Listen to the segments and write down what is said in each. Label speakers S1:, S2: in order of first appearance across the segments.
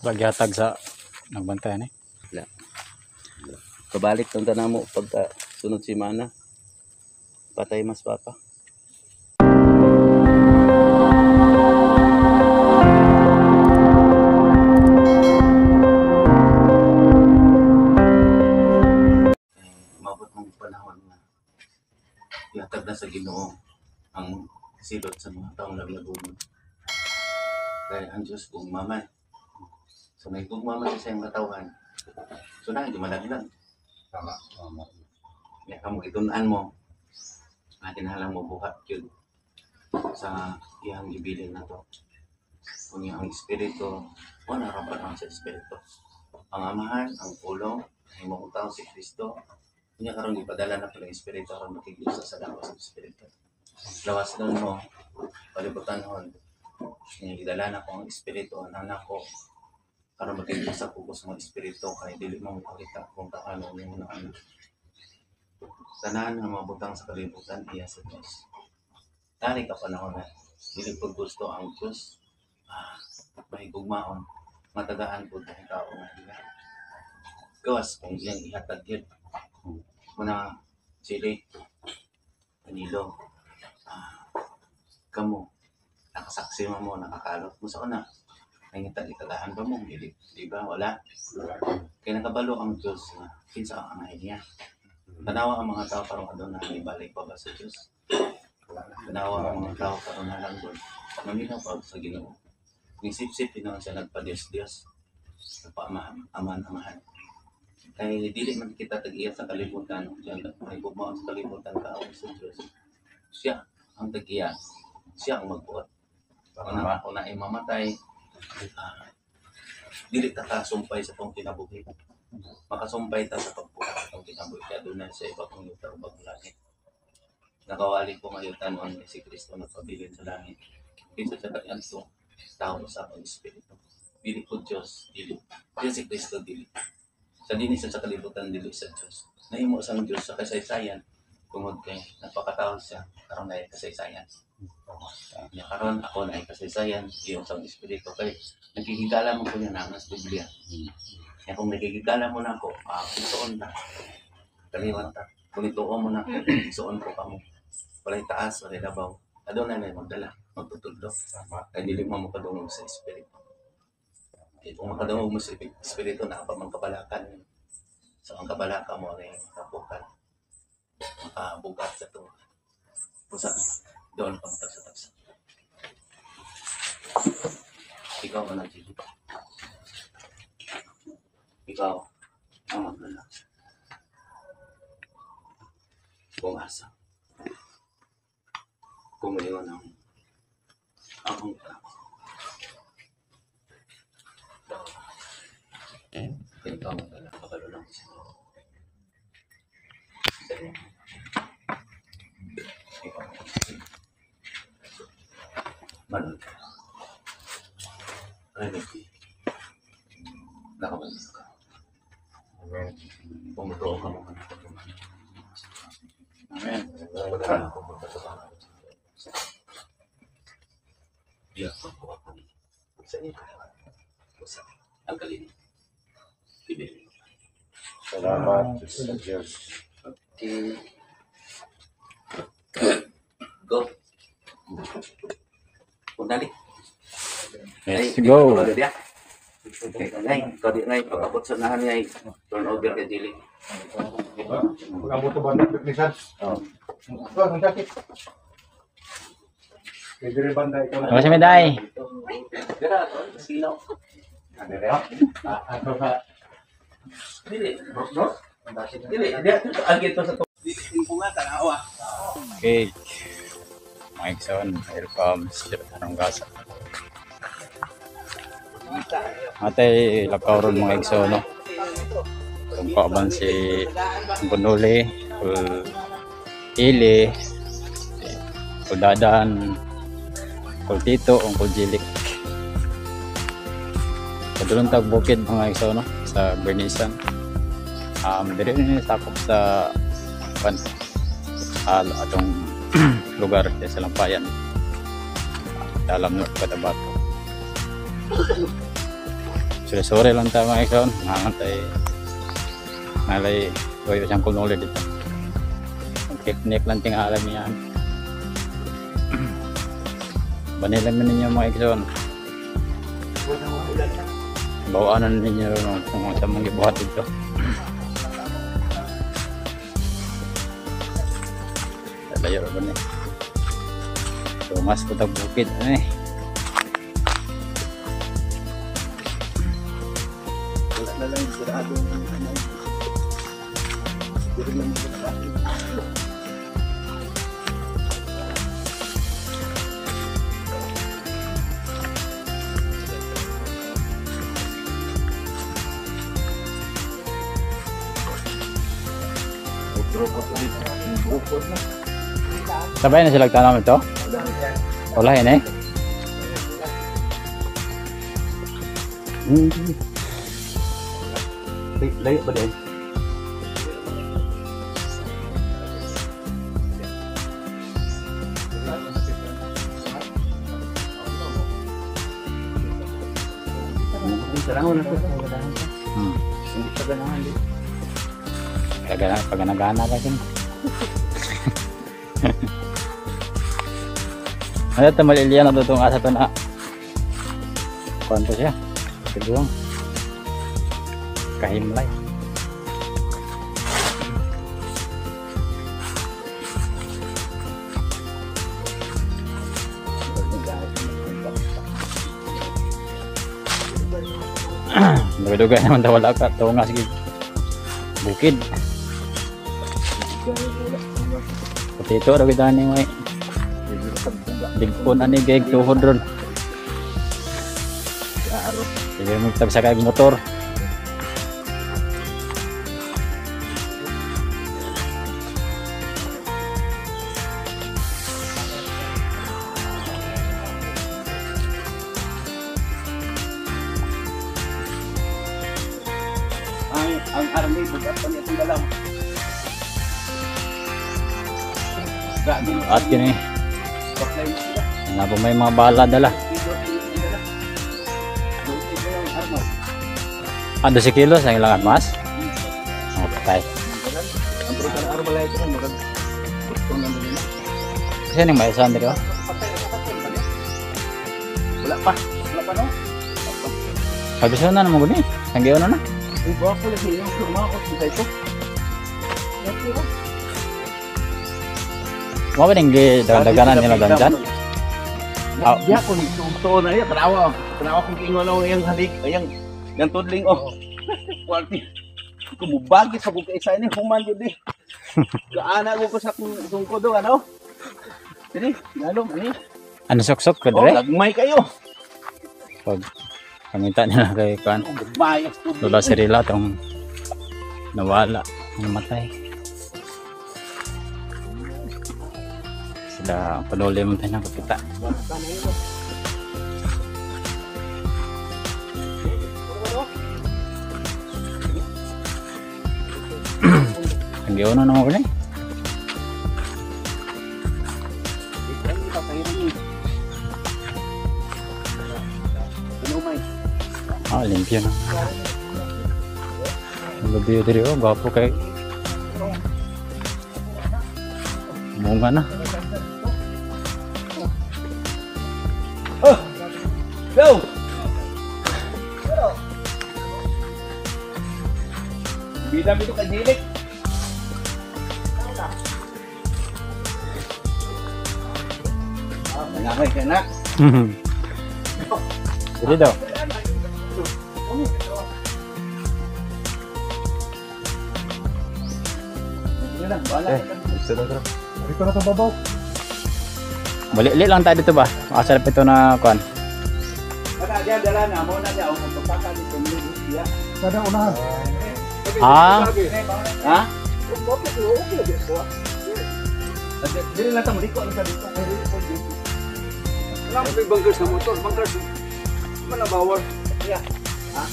S1: Lagi hatag sa nagbantay ni.
S2: Kabalik tong tanamo pagka sunod semana. Patay mas papa. Mabot mong panahon nga ihatag na sa Ginoo ang silot sa mga taong laglagonon. Kaya ang Diyos gugmaman. So may gugmaman siya sa iyang katawhan. So na, hindi malaglag.
S1: Tama. Tama.
S2: Kaya kamo gitun-an mo, nga kinahanglan mo buhat yun sa iyang ibilin na to. Kung iyang espiritu, wala ra pa sa espiritu. Ang Amahan, ang Pulong, ang imong tao si Kristo, niya karon gipadala na pala ang espiritu aron makig-usa sa lawas ng espiritu. Lawas nun mo, palibutan hon. Niya gidala na ko ang espiritu, ang anak ko, karon makig-usa ko sa mga espiritu kay dili mo makakita kung takano nimo na ano. Tanan nga mga butang sa kalibutan iya sa Diyos. Tani ka panahon na dili pud gusto ang Diyos mahigugmaon, matagaan pud ang tao nga iya. Gawas kung iyang ihatag yun. Muna, Chile, Danilo, kamo, nakasaksi mo mo, nakakalot mo sa una. Nangita, itagaan ba mo? Dili, di ba? Wala. Kaya nakabalo ang Diyos na kinsa ang angay niya. Tanawa ang mga tao karong aduna ibalik pa ba sa Diyos? Tanawa ang mga tao karon na lang doon. Maminaw pa sa Ginoo. Nisip-sip tinuon siya nagpa-Diyos-Diyos. Nagpa-amahan, amahan. Kay dili man kita tag-iya sa kalibutan, diyan ay gugmaon sa kalibutan kaaway sa Diyos. Siya ang tag-iya. Siya ang magbuot. Una, una ay mamatay, dili ta kasumpay sa tong kinabuhi. Makasumpay ta sa pagbuhat sa tong kinabuhi. Kaya doon na sa iba kong yuta o bagong langit. Nakawali ko ngayon tanon si Kristo nagpabilin sa langit. Kinsa siya kaniadto, tao sa akong espiritu. Dili ko Diyos, dili. Diyan si Kristo, dili. Sa dinis sa kalibutan, dili sa Diyos. Nahimo sang Diyos sa kasaysayan, tungod kay napakatao siya, karon na kasaysayan. Nya karon ako na kasaysayan, iyong sang espiritu kay nagkikigala mo ko niya na sa Biblia. Nya kung nagkikigala mo na ako, isuon na. Kaliwat ta. Kung ituo mo na, isuon ko kamo. Walay taas, walay labaw. Aduna na magdala, magtutudlo. Kay dili mo makadungog sa espiritu. Kay kung makadungog mo sa espiritu, naa pa man kabalakan. So ang kabalaka mo ay makabukan, makabugat sa to. Usa doon pa tagsa-tagsa. Ikaw ang nagsisid. Ikaw ang magdala. Kung asa. Kung mayon ang akong tao. Ikaw ang magdala. Kabalo lang siya. Sa iyo. Ikaw ang magdala. Malod ka. Remedy. Nakabalik ka.
S1: Amen.
S2: Pumutuo ka mo ka
S1: Amen.
S2: Diya ako ako. Sa inyo ka. Sa ang galing. Ibig.
S3: Salamat sa Diyos.
S2: Okay. Go. Kundali.
S1: Let's go.
S2: Ay, ngay, ikaw di ngay, pag-abot sa nahan ngay, turn over kay Jilly.
S3: Pag-abot ba ng pagnisan?
S2: Oh.
S3: Oh, ang sakit. Kay diri banda ikaw na.
S1: Ano si Meday?
S2: Dira, sino?
S3: Ano rin? Ah, ato sa
S2: Dili,
S3: no?
S2: dili, dili, ang gito sa dili ko nga tanawa.
S1: Okay. Mga igsoon, welcome sa Tarong Gasa. Atay lakaw ron mga igsoon, no? Kung kauban si Bunuli, Kul Ili, si Kul Dadan, Kul Tito, o Kul Jilik. Padulong tag bukid mga igsoon, no? Sa Bernisan. Diri ni sakop sa pan atong lugar sa Lampayan. Dalam North Cotabato. Sore-sore lang ta mga igsoon. Nangantay nalay tuyo siyang kunuli dito. Picnic lang tingalan niya. Banilan mo ninyo mga igsoon. Bawaanan ninyo ron kung sa mong gibuhat dito. Layo ra ba ni? So mas patag bukid eh.
S2: Wala na lang sirado ng ano. Diri lang mo na.
S1: Sabay na sila tanam ito? Wala yun eh.
S2: Layo ba din? Sarang na to. Hindi pa ganahan din.
S1: Pag nagana ka din. Ano ito, maliliyan na itong asa ito na. Kwanto siya? Kaduang. Kahimlay. Dugay-dugay naman daw wala ka. Tunga sige. Bukid. Pati ito, raw kita ni may ligpon ani gay tuhod ron. Sige mo tag sakay motor.
S2: Ang army bugat pa niya itong dalam. Grabe.
S1: At kini,
S2: Baklay na sila.
S1: na po may mga bala dala. Ah, 12 kilos ang ilang armas? Oh, patay.
S2: Ang brutal arma lang ito.
S1: Kasi nang may isang dito.
S2: Wala pa. Wala pa no?
S1: Pagbiso na naman guni. Sanggiyon na na.
S2: Uy, baka lagi yung kumakot sa ito.
S1: Mo ba ning dagdagan nila dandan? Ah.
S2: Diya ko nito na iya tanawa. Tanawa kung giingon ako iyang halik, ayang yang tudling oh. Kwalti. Kumubagi sa kung kaisa ini human jud eh. Kaana ko ko sa akong sungkod do ano. Dili, lalom ani.
S1: Ano suksok ko
S2: Oh,
S1: dire?
S2: lagmay kayo.
S1: Pag pangita nila kay kan
S2: Oh, gagmay ang tudling.
S1: Lola Cirila tong nawala, namatay. Sila panuli mo tayo nakakita. Ang giyon na naman ko na eh. Ah, limpyo na. Ang gabi diri oh, gwapo kay. Bunga na.
S2: Oh! Go! Bida mo ito kay Jilik. Ah, manangay ka na.
S1: Diri daw.
S2: Sige lang, bahala
S3: Eh.
S2: ka.
S3: Dito na itong babaw.
S1: Balik lang tayo dito ba? Makasarap ito na kuan.
S2: Wala diyan, dala na. Mo na diyan. Ang pagpaka dito. Niya.
S3: Sana unahan.
S1: Ah,
S2: Ha? Dili lang ta mo liko lang ta dito.
S4: Wala may bunkers na motor, bunkers. Mana bawal.
S2: Yeah.
S4: Ha?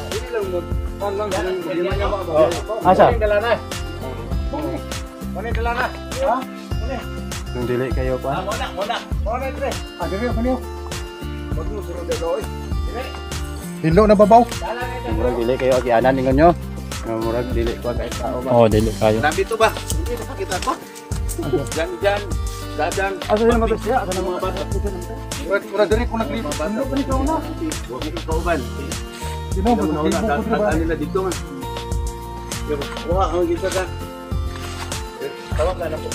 S4: Dili lang mo. Pan lang lang lima niya ba?
S1: Asa?
S4: Dala na. Muna dala na. Ha?
S3: Nung dili kayo
S2: Ah,
S3: pa.
S2: mo na, mo na.
S4: Muna dre.
S3: Ah, dili kanyo.
S4: Wag mo suro dito oy. Dire.
S3: Hilo na babaw.
S4: Murag dili kayo agianan ningon nyo. Murag dili ko kay tao ba.
S1: Oh, dili kayo.
S2: Nandito ba? Hindi nakakita ko. Diyan, diyan. Dadang.
S4: Asa na mga siya? Asa na mga bata?
S3: Murag diri ko naglibot. Hilo pa ni kauna.
S2: Huwag mo kauban.
S3: Sino ba naglibot ko ba?
S2: nila dito man. Kuha ang kita ka. Tawag na po.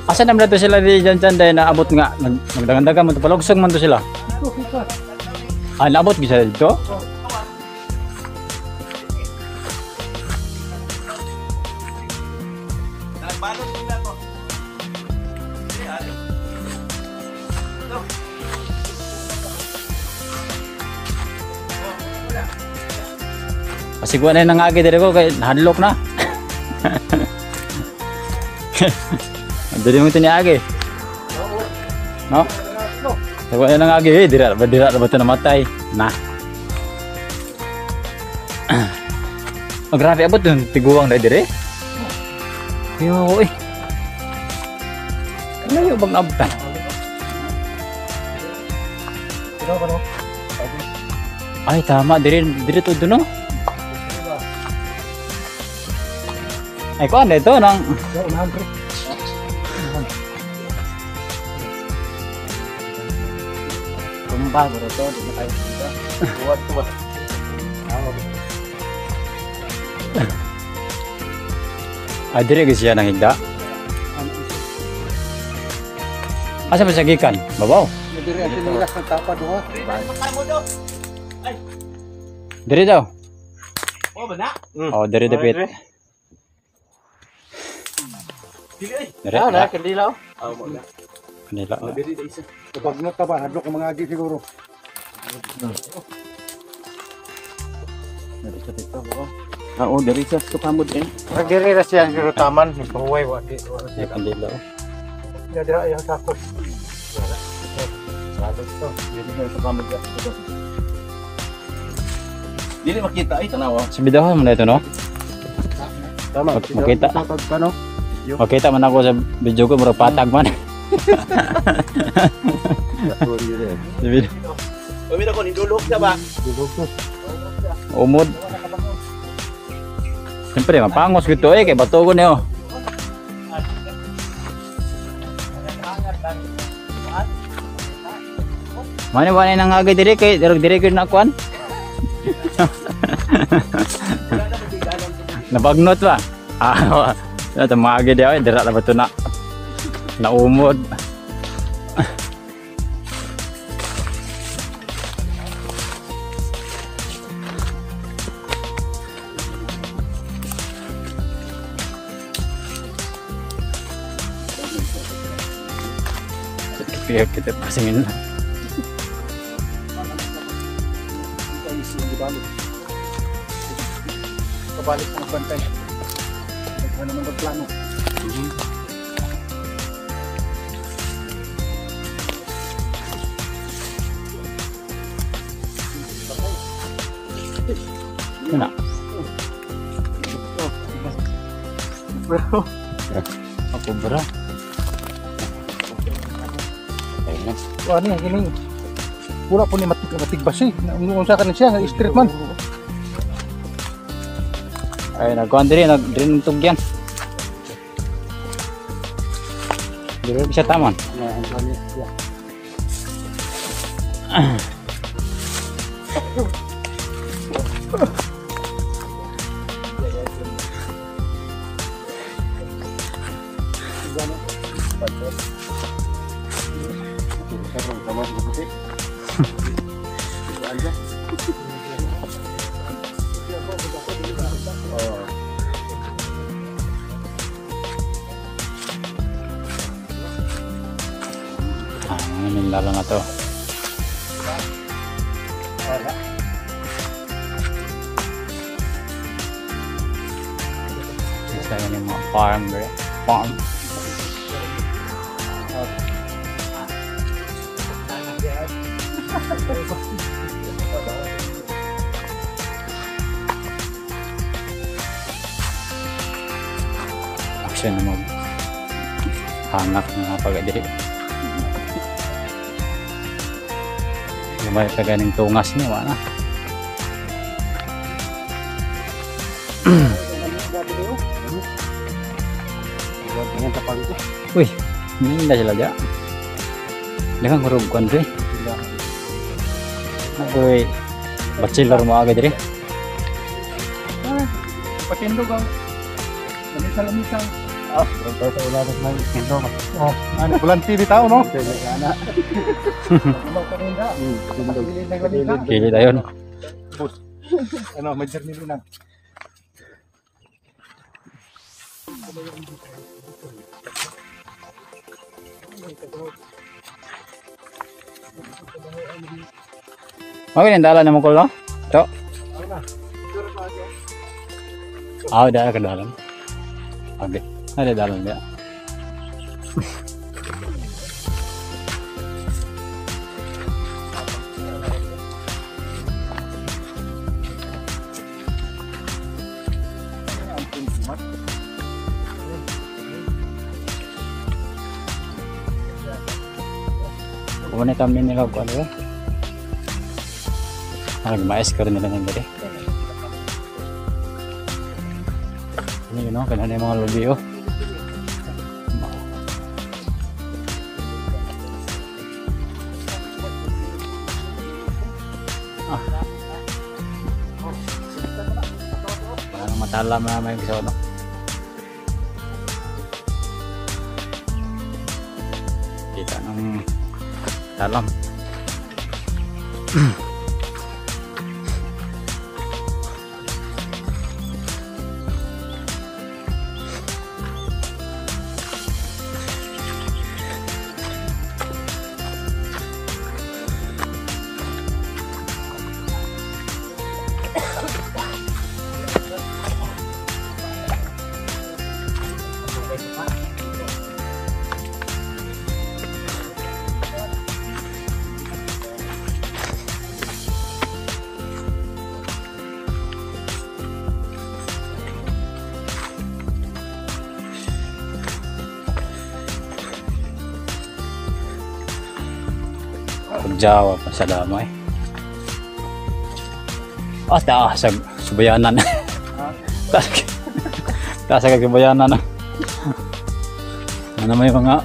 S1: Asa naman na to sila di dyan dyan dahil naabot nga. Nagdagandagan man to. Palugsog man to sila. Ah, naabot gisa dito?
S2: Nagbalot nila ko.
S1: Pasigwa na yung nangagi diri ko kay nahadlok na. Diri mo ito ni Agi. No? Sigwa na nangagi eh dira ba dira ba ito namatay? Na. Oh, grabe abot dun tiguang na dire. Yo eh. Layo bang abutan?
S3: Sino ba no?
S1: Ay tama dire dire to dun no. Ay kuan na ito nang
S3: Sa unahan pre.
S4: Tumba bro to, di na kayo dito. Buwat to ba?
S1: Ay dire gyud siya nang higda. Asa ba siya gikan? Babaw.
S3: Diri ang tinilas ng tapa duha.
S1: Dire daw.
S2: Oh, ba na?
S1: Oh, dire dapit. Dire.
S4: Ah, na kandila.
S2: Ah, mo na.
S1: Kanila.
S2: Diri da isa.
S3: Bagnot ta ba hadlok ang mga agi siguro.
S2: Ah, oh, diri sa sukamod eh.
S4: Murag diri ra siya siguro taman, nagpahuway wa di.
S1: Ay, kandila. Oh.
S3: Ya dira ay sakot.
S2: Salot to. Diri sa sukamod. Dili makita ay tanawa.
S1: Sa bidahon mo na ito, no?
S4: Tama.
S1: Makita.
S4: Pag kano?
S1: Makita man ako sa video ko, murag patag man. Sa video.
S2: Umi na ko nidulog na ba?
S3: Dulog to.
S1: Umod. Siyempre, mapangos gito eh, kay bato ko niyo. Mane ba na nangagay dire kay dirog dire gyud na kuan? Nabagnot ba? Ah, ito mga agi diya, dira na ba ito na naumod. Kita kita pasingin na.
S3: Kabalik sa bantay. Nagkuha naman ng plano.
S1: Yun na.
S4: Bro.
S1: Ako bra. Ayun na.
S3: Ano kini? Wala po ni matig matigbas eh. Unsa ka ni siya nga street man.
S1: Ay, nagkuhan diri, nag diri ng tugyan. Diri bisa taman. Ah, lalo na to. Isa yun yung mga farm, bre. Farm. Action na mag hangak ng mga pag-adiri. Gamay pa ganing tungas niya, wala na. Uy, hindi sila dya. Daghang hurog kuan pre. Agoy, bachelor mo agad diri.
S3: Patindog ang lamisa-lamisa.
S4: Ah, bro, sa ulan ng tindog.
S3: Oh, ano, bulanti di tao, no?
S4: Ana.
S3: Patinda.
S4: Tindog.
S1: Kili dayon.
S3: Bus. Ano, may journey na.
S1: Mao gani dalan namo kulo? To. Ah, dala ka dalan. Okay. Ada dalan dia. Una kami nila ko ano. Nagmaes ko rin nila ng diri. Ano yun, no? Kanina yung mga lubi, oh. Ah. Parang matala mga may gusto, no? Kita ng talam. Pagjawa pa sa damay. Ah, taas sa subayanan. Taas sa subayanan. Ano may mga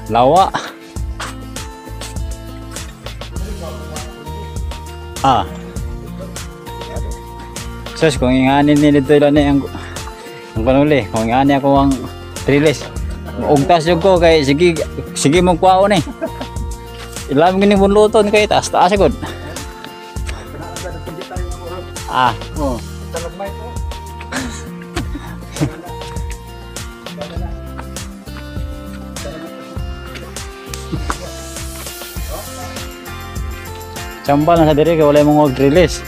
S1: lawa. Ah. Sus, kung inganin ni dito ilan ang panuli, kung ingani ako ang trilis. Ugtas yung ko kay sige sige mong kwaon eh. Ilam gini bunluton kay taas taas gud. Ah,
S3: Oh. Talagmay to.
S1: Chamba lang sa diri kay wala mong og release.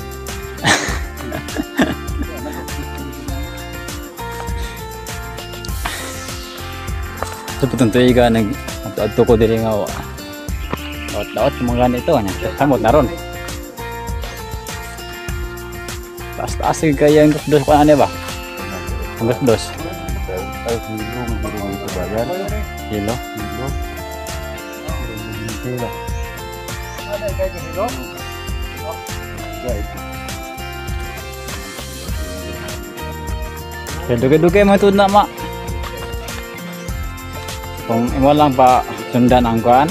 S1: Sa putong tuiga nag adto ko diri nga daot mga ganito nya. Samot na ron. Taas-taas gyud kaya ang dos ko ani ba? Ang dos.
S4: Ay, kilo, magiging ito ba yan?
S1: Kilo.
S4: Kilo. Kilo.
S3: Ano kay kilo?
S4: Right.
S1: Kaya dugay-dugay mo na ma. Kung imo lang pa sundan ang kuan.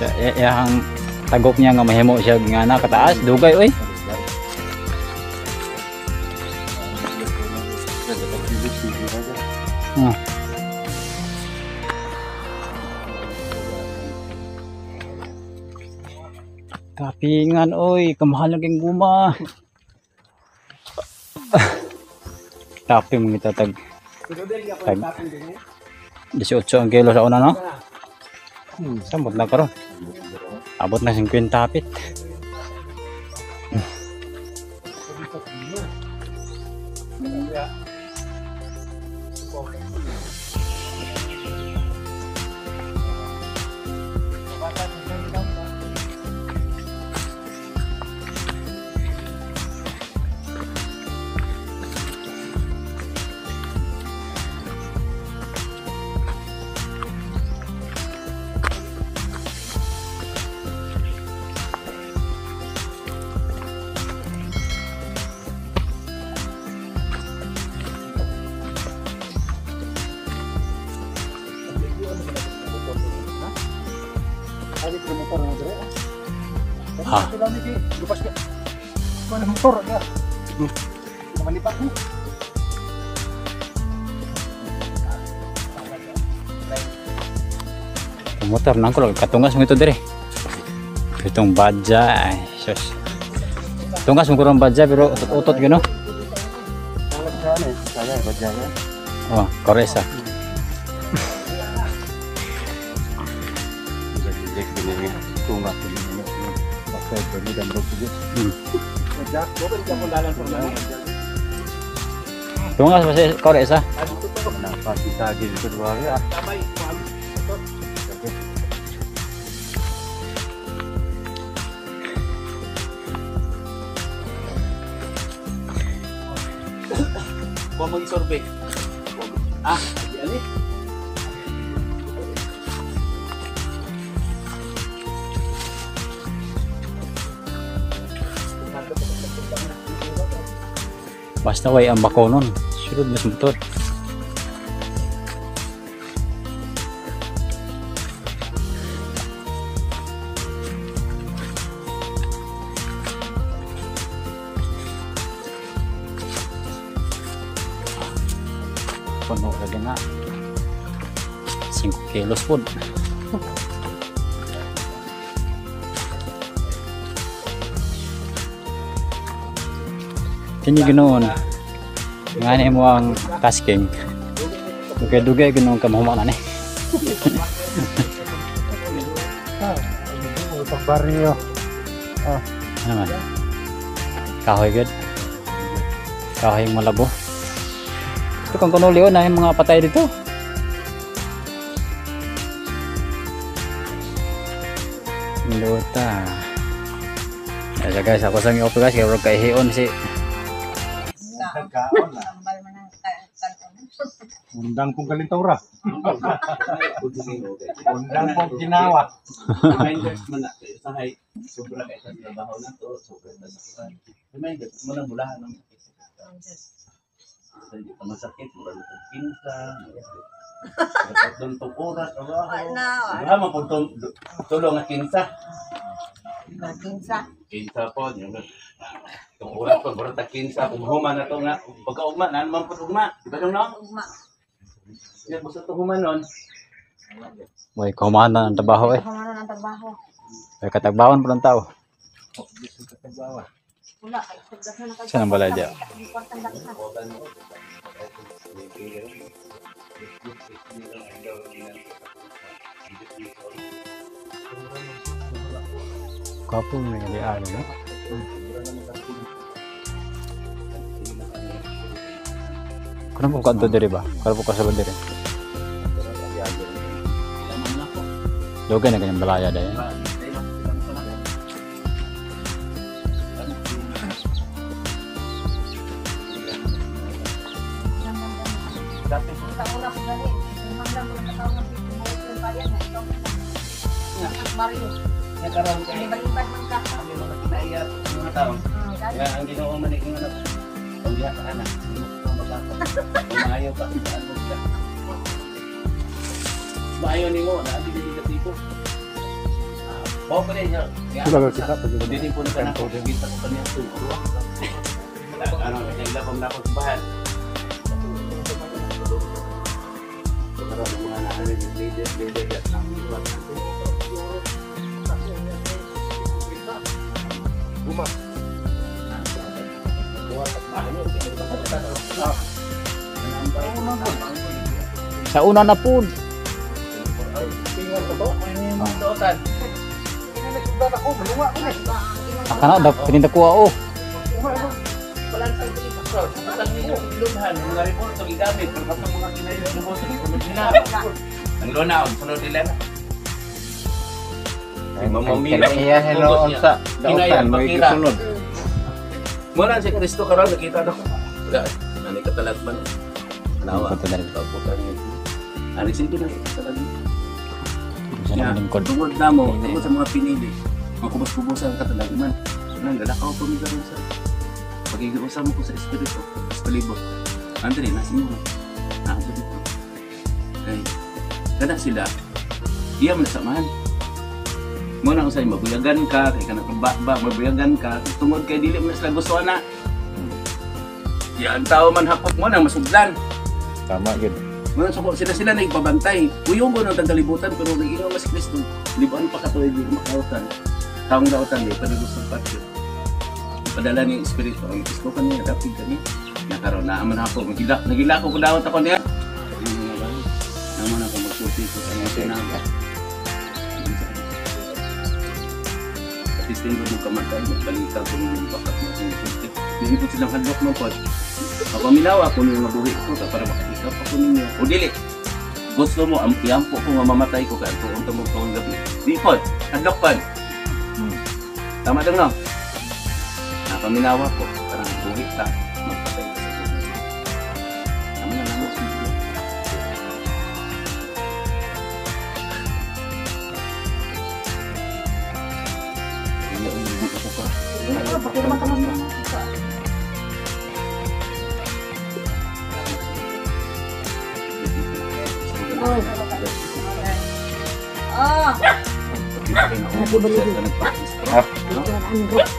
S1: Sa iyang tagok niya nga mahimo siya nga na kataas, dugay oy. Ah. Kapingan oy, kamahal na king guma. Tapi mga tatag tag 18 ang kilo sa una, no? Samot na karon. Abot na 50 apit.
S3: Lagi ko motor na dire.
S1: Ah.
S3: Lupas ka. Kuan motor ya. Manipak ni.
S1: Motor nang ko katungas mo ito dire. Itong badja ay sus. Tungas mo kurang badja pero utot-utot gino. Oh, koresa. Tungas ba si koresa?
S2: Kuha mag-survey. Ah, di ali.
S1: Basta way ang bako nun. Sulod mas motor. Puno ka na. 5 kilos po. Kini ginoon. Ngani mo ang tasking. Dugay-dugay ginoon ka mahuma na ni.
S3: Pag barrio.
S1: Ano man? Kahoy gud. Kahoy malabo. Ito kung kuno leon na yung mga patay dito. Luta. Ayan guys, ako sa ngi guys, kaya huwag kahihion si
S3: Undang kong kalintawra. Undang kong ginawa.
S2: Reminders man na. Usahay, sobra kay sa trabaho na to, sobra na sa reminders mo na mulahan ng sakit. Sa hindi pa masakit, mura na itong kinsa, mura doon itong oras, trabaho.
S5: Wala, wala.
S2: Mura man po itong tulong nga kinsa.
S5: Kinsa.
S2: Kinsa po, yung itong oras po, mura ta kinsa, kung human na to nga, pagkaugma, naan man po ugma, di ba nung no?
S5: Ugma.
S2: Yan, basta ito human nun.
S1: Way kumahan na ng trabaho eh.
S5: Kumano ng trabaho.
S1: Way katagbawan po ng tao.
S5: Wala kay daghan na kay.
S1: Saan ang balay diya?
S5: Importante daghan.
S1: Kapo may lian no. Kuno po kadto diri ba? Kuno po kasulod diri. Dugay na kanyang balaya dahil.
S5: Taon na ko gani. Hanggang mo na taon na mo bayan na ikaw. Barrio.
S2: Nagkaroon kayo.
S5: Balibad man ka.
S2: Kami mga kinaiya, mga tao.
S5: Dali.
S2: Kaya ang ginoo man ing anak. Kung diha ka anak, kung maayo ka, saan mo ka. Maayo nimo, na di negatibo. Ah, pa rin niya.
S3: Wala ka kita pag
S2: Hindi din po na kanako, kita ko kaniya tungkol. Ano, kaya ko na ako sa bahan. Pero ang mga naanin, leader, leader, at ang iwan natin.
S3: Buma.
S1: Sa una na po.
S3: Tingnan ko to.
S2: Dootan.
S3: Kinanagsudan ako, malunga ko na.
S1: Akana da pinindakuha oh.
S2: Wala sa Ang ilughan, mga report ang gigamit, pero kapag mga kinayo, lubos, sunod nila. Ang lona, ang sunod nila na. Si Mama Mila,
S4: Iya,
S2: niya.
S4: sa
S2: Kinaya,
S4: dautan mo
S2: pakira.
S4: gisunod.
S2: Muna si Kristo karon nakita na ko. Wala, nani katalagman. Nawa.
S1: Punta na rin.
S2: Pagputan niya. Ani sige na katalagman.
S1: Sa naman lingkod.
S2: Tungod na mo, tungod sa mga pinili, makubos-kubosan ka katalagman. Nang galakaw pa mi karon sa pagiging mo ko sa espiritu, sa palibot. Andre, nasa mo. Ah, dito. Kay kada sila, iya man samahan. Mo na usay mabuyagan ka kay kanang ba mabuyagan ka tungod kay dili mo na sila gusto ana. Yan tao man hakot mo nang masuglan.
S3: Tama gyud.
S2: Mo na suko sila sila nagbabantay. Uyong ko nang kalibutan pero nag-ingon mas Kristo. Libuan pa katuig di makautan. Taong dautan di pa gusto patyo. Padala ni espiritu ang Kristo kaniya dapig kani. Nakaroon na man ako magilak nagilak ko dawat ako niya. Naman ako magsulti ko sa mga sinaga. Katisting ko nung kamatay, balita ko nung bakat mo sinusulti. Hindi ko silang hadlok mo po. Mapaminaw ako nung mabuhi ko para makahikap ako ninyo. O dili, gusto mo, iampo ko nga mamatay ko kaya tuong tumog tuong gabi. Di po, hadlok pa. Tama dong no? Napaminaw ako, parang buhi ta, magpatay ka sa buhi. Tama na lang ako.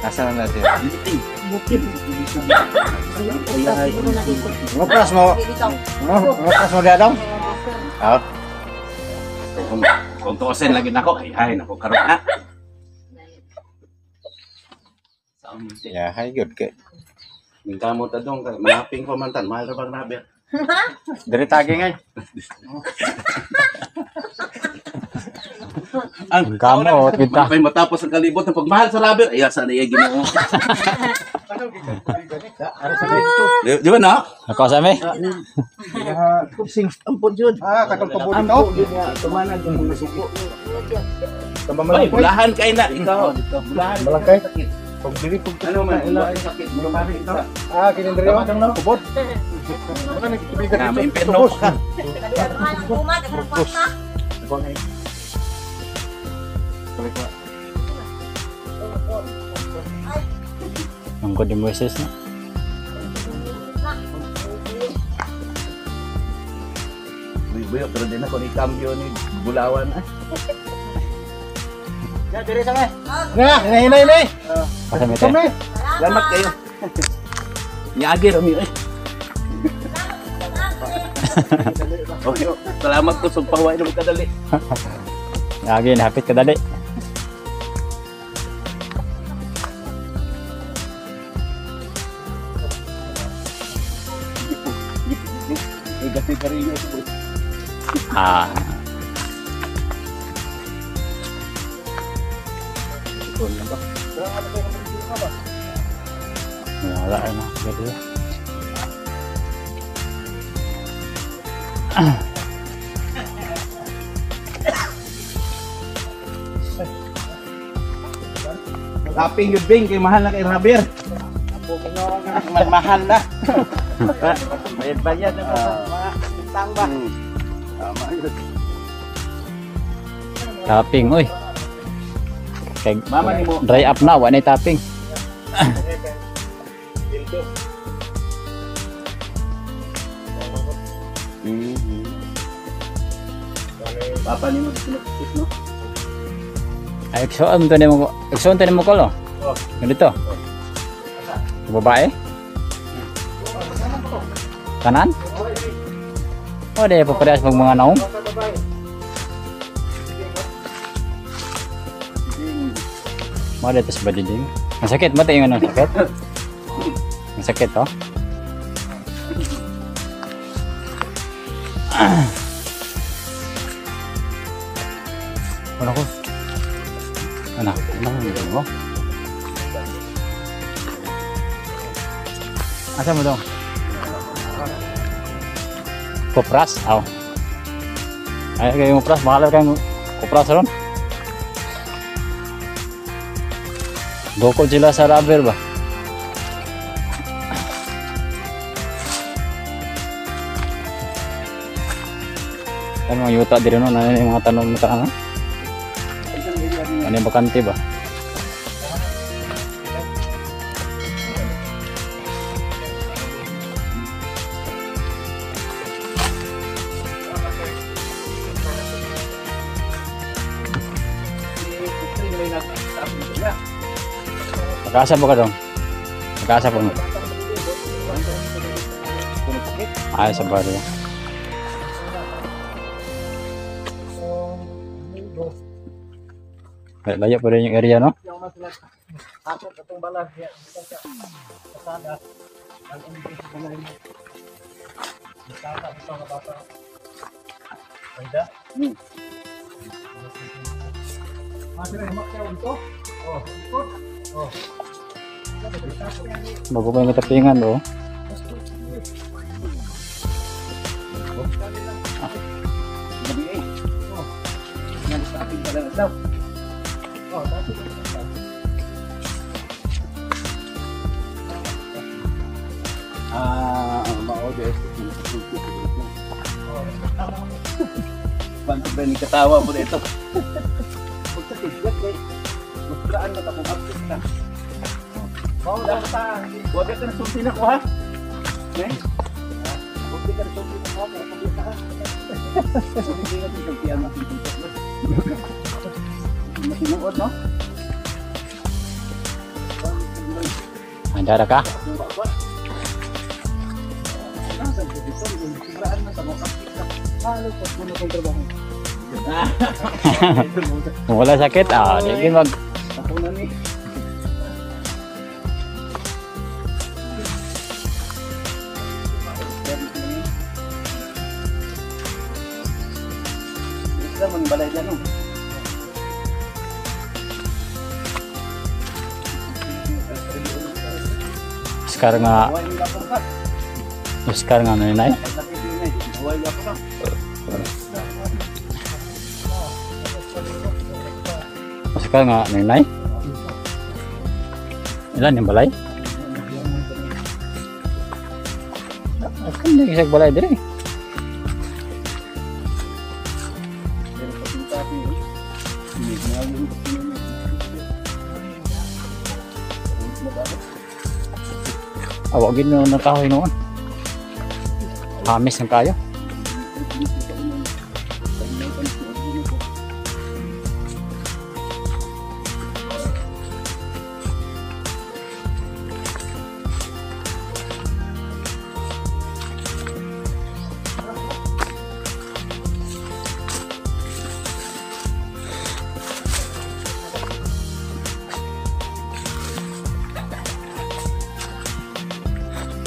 S4: Asa na natin?
S1: Ngupras mo. Ngupras mo dadong. Ah.
S2: Kung tuosin lagi nako, ay nako karon na.
S3: Ya, hay gyud kay.
S2: Ningkamo ta dong kay malaping ko man tan, mahal ra bang rabi.
S1: Diri tagi ngay.
S2: Ang
S1: kamo kita.
S2: May matapos ang kalibot ng pagmahal sa rubber. Ay, asa na iya Ginoo. Di ba na?
S1: Ako sa mi.
S2: Ampon jud.
S3: Ah, katong tubo dito.
S2: Tumanag ang mga suko.
S3: Tama
S2: Ay, bulahan kay na ikaw. Bulahan.
S3: Malangkay. Pag dili pag
S2: Ano man, ila ay sakit mo pare ito.
S3: Ah, kini diri oh. Tubod. Wala na tubigan
S2: Na
S3: dito.
S2: may impierno
S3: Tubos.
S2: pa ka.
S1: Ang ko di Moises na.
S2: Buyo pero din ako ni cambio ni Bulawan. Ah.
S3: Na, hinay hinay hinay.
S1: Pasa mi te.
S3: Kami.
S2: Salamat kayo. Niagi rami eh. Okay, salamat ko sa pangwain mo kadali.
S1: Lagi hapit ka dali. Ah. Wala na. Ganito.
S2: Laping yun, Bing, kay mahal na kay Raber. Mahal na. Bayad-bayad na pa sa mga utang ba. Tama yun.
S1: Tapping, oy. Kay
S2: Mama ni mo.
S1: dry up na, wala na tapping.
S2: Papa ni mo, pinagpis, no?
S1: Ay, eksoon to nimo, eksoon to nimo kolo. Ganito. Babae? Kanan? O, di pa parehas mag mga naong. Mo dito sa badiding. Ang sakit mo tayo ano sakit? Ang sakit oh. Wala ko. Ano? Ano mo? Asa mo dong? Kopras? Aw. Ay, kayo mo pras. Mahal kayong kopras ron. Bukod sila sa rubber ba? Ano mga yuta diri no? Ano yung mga tanong na ano? Ano yung bakante ba? Pag-asa ba ka dong? Pag-asa po mo. Ay, sa baryo. Layo pa rin yung area, no? Bago pa yung katapingan, oh.
S2: Panto ba ni katawa po dito? Pagkatid, magkaan na ka kung update ka. Huwag ka na sulti na ko ha? Eh? Huwag ka na sulti na ko ha? Pero ka ha? Hindi ka na sulti ang matinuod, no?
S1: Andara ka? Kung wala sakit, di mag...
S2: Ako na ni. Isla man balay dyan, no?
S1: Oscar nga, Oscar nga ano yun ay? Oscar nga ano yun ay? Ilan yung balay? Ako hindi isang balay dire. Awagin mo ng kahoy noon. Hamis ng kayo.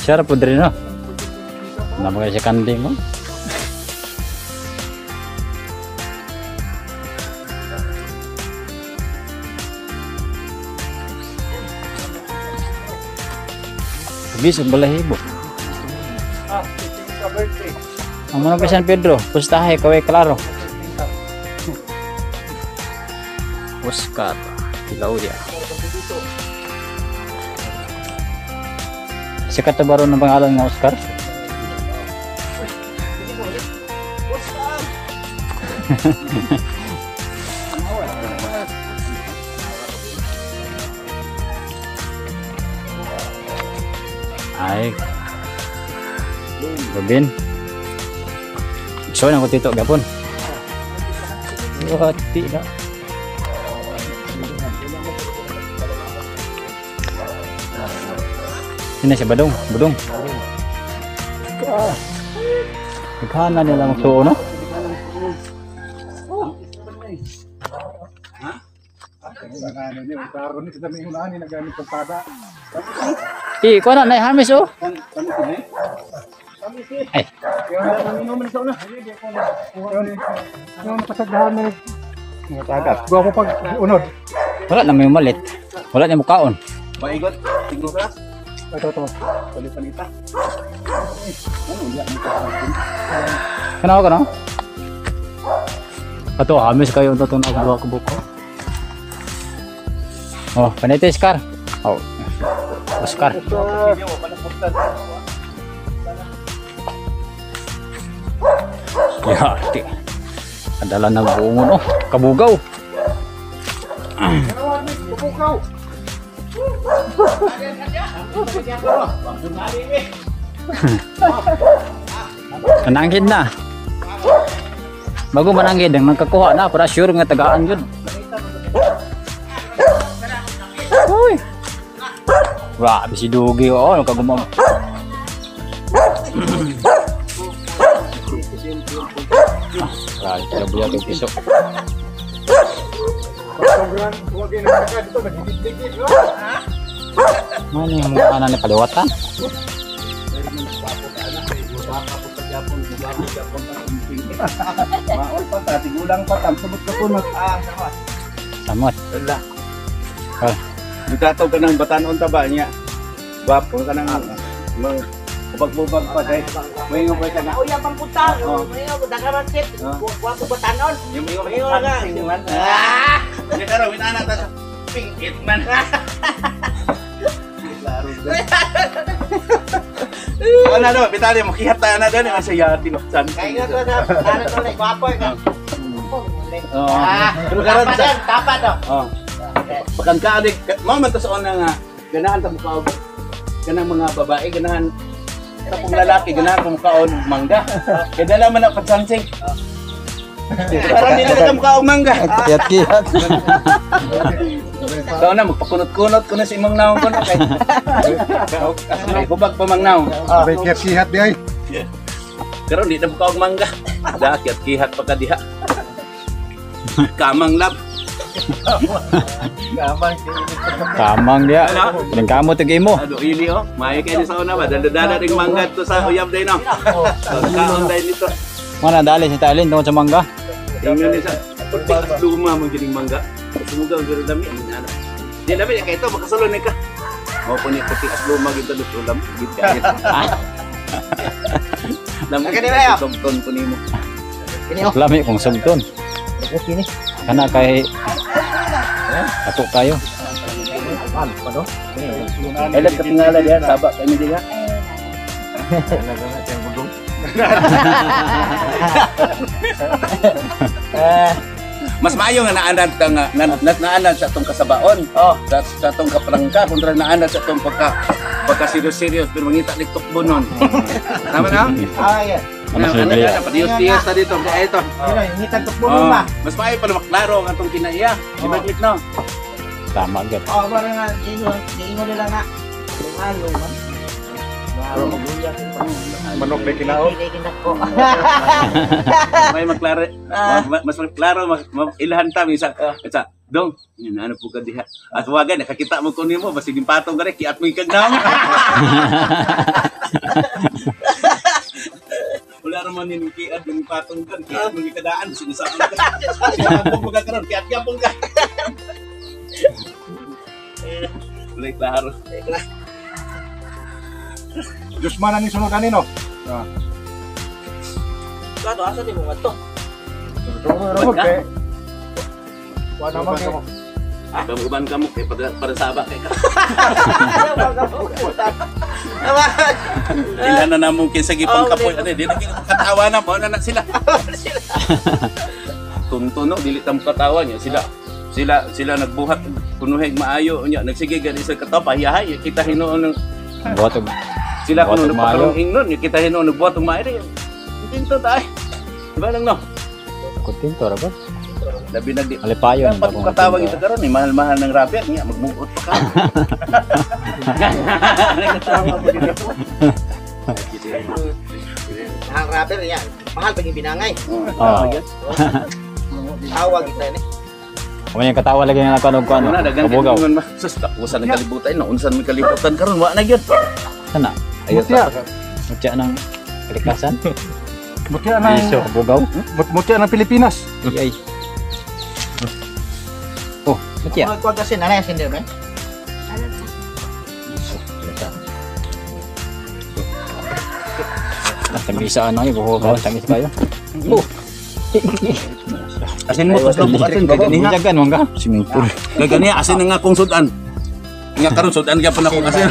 S1: Siya po diri no. Nama kayo si kanding mo. Bis ang balahibo. Ang mga pa San Pedro, pustahe kaway klaro. Oscar Claudia. Sikat na ba ron ang pangalan ng Oscar? Ay, Robin. So, nang tito gapon. Wati na. Ini si Badong, Badong. Nagkana nila magsuo, no? Eh, kuha na, naihamis, oh. Ay.
S3: Gua ko pag unod.
S1: Wala na may malit. Wala na mukaon.
S2: Paigot, tinggo ka.
S3: Ito, ito.
S2: Palit-palita.
S1: Kanawa ka na? Ato, hamis kayo ito itong nagbuka-buka. Oh, panete, Oscar. Oh, Oscar. Ya, ti. Adala na buongon, oh. Kabugaw. Mananggid na. Bago mananggid, ang nagkakuha na para sure nga tagaan yun. Grabe si Dugi oh, nagkagumag. Ah, grabe sila buya kay piso.
S3: Sobrang huwag yung nagkaka dito, nagigit-gigit.
S1: Ano yung mga anak ni kaliwatan?
S2: Maol pa ta, tigulang pa ta, subot ka po.
S4: Ah,
S1: Samot.
S2: Wala.
S1: Ah.
S2: Nagkataw ka ng batanon ta ba niya? Gwapo ka ng mga ubag-ubag pa kay. May nga ba ka na?
S4: Uya pang punta.
S2: Oh.
S4: May nga dagaran sit.
S2: Oh.
S4: Wa ko batanon.
S2: Yung mga
S4: May nga ka. Ah!
S2: Hindi karon winana ta sa pingkit man. Klaro. Wala no, bitali mo kihat ta na dani masaya tinuksan.
S4: Kay nga to na ano to like gwapo ka.
S2: Oo.
S4: Ah,
S2: Pero karon
S4: tapa
S2: sa
S4: din, tapa do.
S2: Oh. Pakan ka adik, mao man to sa una nga ganahan ta mukaog kanang mga babae ganahan sa kung lalaki ganahan kung mukaon og mangga. Kay dala man ang pagsansing. Karon dili na ka mukaog mangga.
S1: Kiyat-kiyat.
S2: Sa una magpakunot-kunot ko na sa imong naong kuno kay. Kay hubag pa mang naong.
S3: Sabay kiyat-kihat di ay.
S2: Karon di na mukaog mangga. Da kiat-kihat pa ka diha. Kamang lab.
S1: Kamang dia. Nang kamot yung imo.
S2: Ano ili oh, maayo kay ni sa una ba dala-dala ring mangga to sa uyab day no. So, kaon day nito.
S1: Mana dali sa Thailand tungod sa mangga.
S2: Tingnan ni sa puti at luma man gining mangga. Sumugaw pero dami ang nana. Di dami kay ito makasulon ni ka. Mao po ni puti at luma gid to ulam gid kay. Dami
S4: Kani ba, yo?
S2: Tugton ko nimo.
S4: Kini oh.
S1: Lami kung sugton.
S4: Kini.
S1: Kana kay ato kayo.
S2: Elat ka tingala diha saba kay mi diha. Mas maayo nga naanad ka nga naanad sa atong kasabaon.
S4: Oh.
S2: Sa atong kaprangka kontra naanad sa atong pagka serious serious pero mangita ni tukbo nun. Tama na?
S4: Ah, yeah.
S1: Ano sa
S2: Ano
S1: Biblia?
S2: na padiyos-diyos ta dito. Kaya ito.
S4: Kini, hingitan tukbo
S2: Oh,
S4: ba?
S2: mas maayo pa na maklaro ang atong kinaiya. Di ba click no?
S1: Tama gyud.
S4: Oh, parang nga ingon nila nga. Halo man.
S3: Manok na kinaon.
S4: Hindi kinako.
S2: May maklaro, mas maklaro ilhan ta minsan. Sa dong, yun ano po ka diha. At wagan nakakita mo ko nimo basig patong ka kiat mo ikag naong. Wala ra man ning kiat ng patong ka, kiat mo ikadaan sinasaan ka. Sinasaan mo ka karon, kiat gyapon ka. Wala klaro.
S3: Diyos man ang isunod ani no.
S4: Kato asa di mo ngadto?
S3: Turo kay. Wa naman kay.
S2: Uban ka mo kay para saba kay ka. Ilhan na namong kinsa gipang kapoy ani di na katawa na mo na na sila. Tunto no dili tam katawa niya sila. Sila nagbuhat kunuhay maayo nya nagsige gani sa katawa pahiyahay kita hinuon ng
S1: Buhat og
S2: sila
S1: Buhat
S2: kuno
S1: og maayo.
S2: nagpakarong ingnon kita hinuon nagbuhat og maayo. Tinto tay. Diba lang no?
S1: kontento ra ba?
S2: Labi nagdi
S1: Malipayon
S2: Dapat kung katawag ito karon eh, mahal-mahal ng rapper niya, magmugot pa ka. Nagkatawa pa dito.
S4: Ang rapper niya. Mahal pag yung binangay.
S1: Oh.
S4: Tawag kita ni.
S1: Kamo yung katawa lagi nga kuno kuno.
S2: Ano na dagan
S1: Kabugaw.
S2: kay ma. Sus, tapusan ang kalibutan, no unsan may kalibutan karon wa na gyud.
S1: Sana.
S3: Mutya.
S1: Mutya ng kalikasan.
S3: Mutya ng
S1: Iso kabugaw.
S3: Mutya ng Pilipinas.
S1: Ay. Oh, mutya.
S4: Mga kuwag kasi nanay sindi ba?
S1: Iso. Tangisa ano ay buho ba? Tangis kayo. Oh.
S2: Asin mo gusto mo asin kay ganiha.
S1: Bunyagan mangga.
S2: Swimming pool. Kay ganiha asin na nga akong sudan. Nga karon sudan gyapon akong asin.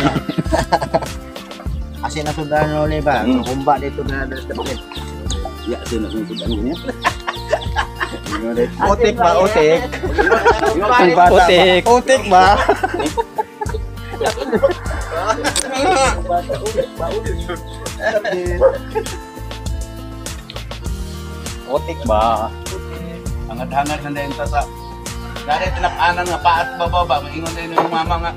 S4: Asin na sundan no ni ba?
S2: Mm.
S4: Kumba dito na sa dapit.
S2: Ya asin akong sudan ganiha.
S4: Otik ba otik?
S1: Otik.
S4: Otik ba?
S1: Otik ba?
S2: Hangad-hangad na din ta sa Dari tinap-anan nga paat bababa, maingon din yung mama nga.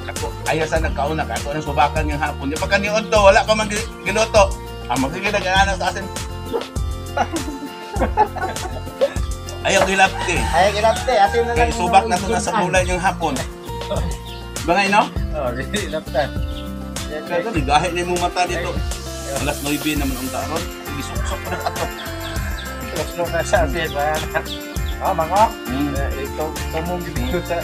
S6: Ako, ayaw sa nagkauna ka. Ako nang subakan yung hapon. Di pa kaniod to, wala pa man giluto. Ang magiging nag-aanak sa asin. Ayaw gilapti.
S4: Ay, ginapte. Asin na lang.
S6: Kay subak na to nasa gulay yung hapon. Bangay no?
S4: Oh, ginapte.
S6: Kaya gahe na yung mata dito. Alas 9 naman ang taron. Sige, suksok pa na ato.
S4: Luslo na sa asin. Ah, mga. Ito, tumong dito sa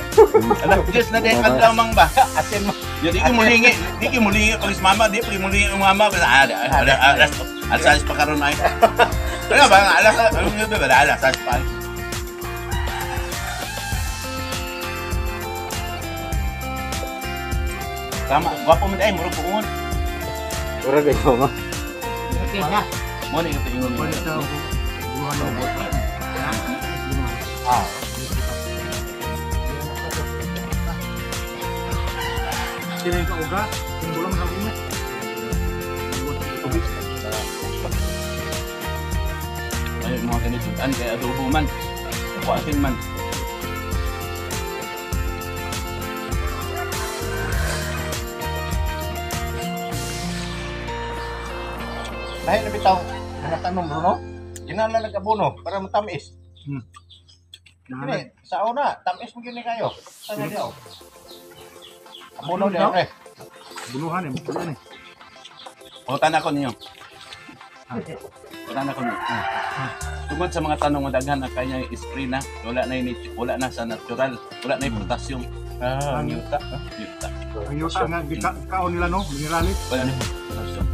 S6: Alas 10 na din adlaw mang ba.
S4: asin mo.
S6: Ya, di ko mulingi, di ko mulingi pag is mama, di ko mulingi ang mama. Ah, alas alas 6 pa karon ay. Kaya ba alas ano yun ba alas 6 pa. Tama, gwapo man ay murag puungon.
S1: Murag kayo ma.
S5: Okay na.
S6: Mo ni ito ingon.
S3: Wala sa buwan ng buwan.
S4: Ah.
S3: Sila yung kauga, yung bulang sa una.
S6: Ay mga ganito an kay adobo man. Kuatin man.
S4: Dahil na bitaw, mga tanong Bruno, ginala lang abono para matamis. Kini, sa una, tamis mo gini kayo. Sa nga diyo. Abono
S3: Ano
S4: din eh.
S3: Buluhan eh, buluhan eh.
S6: Pangutan ako ninyo. Pangutan ako ninyo. Tungod sa mga tanong nga daghan na kanya spray na, wala na ini, wala na sa natural, wala na yung potassium.
S2: Ah, ang yuta.
S6: Yuta.
S3: Ang yuta nga, kaon nila no, mineralis.
S6: Wala na yung potassium.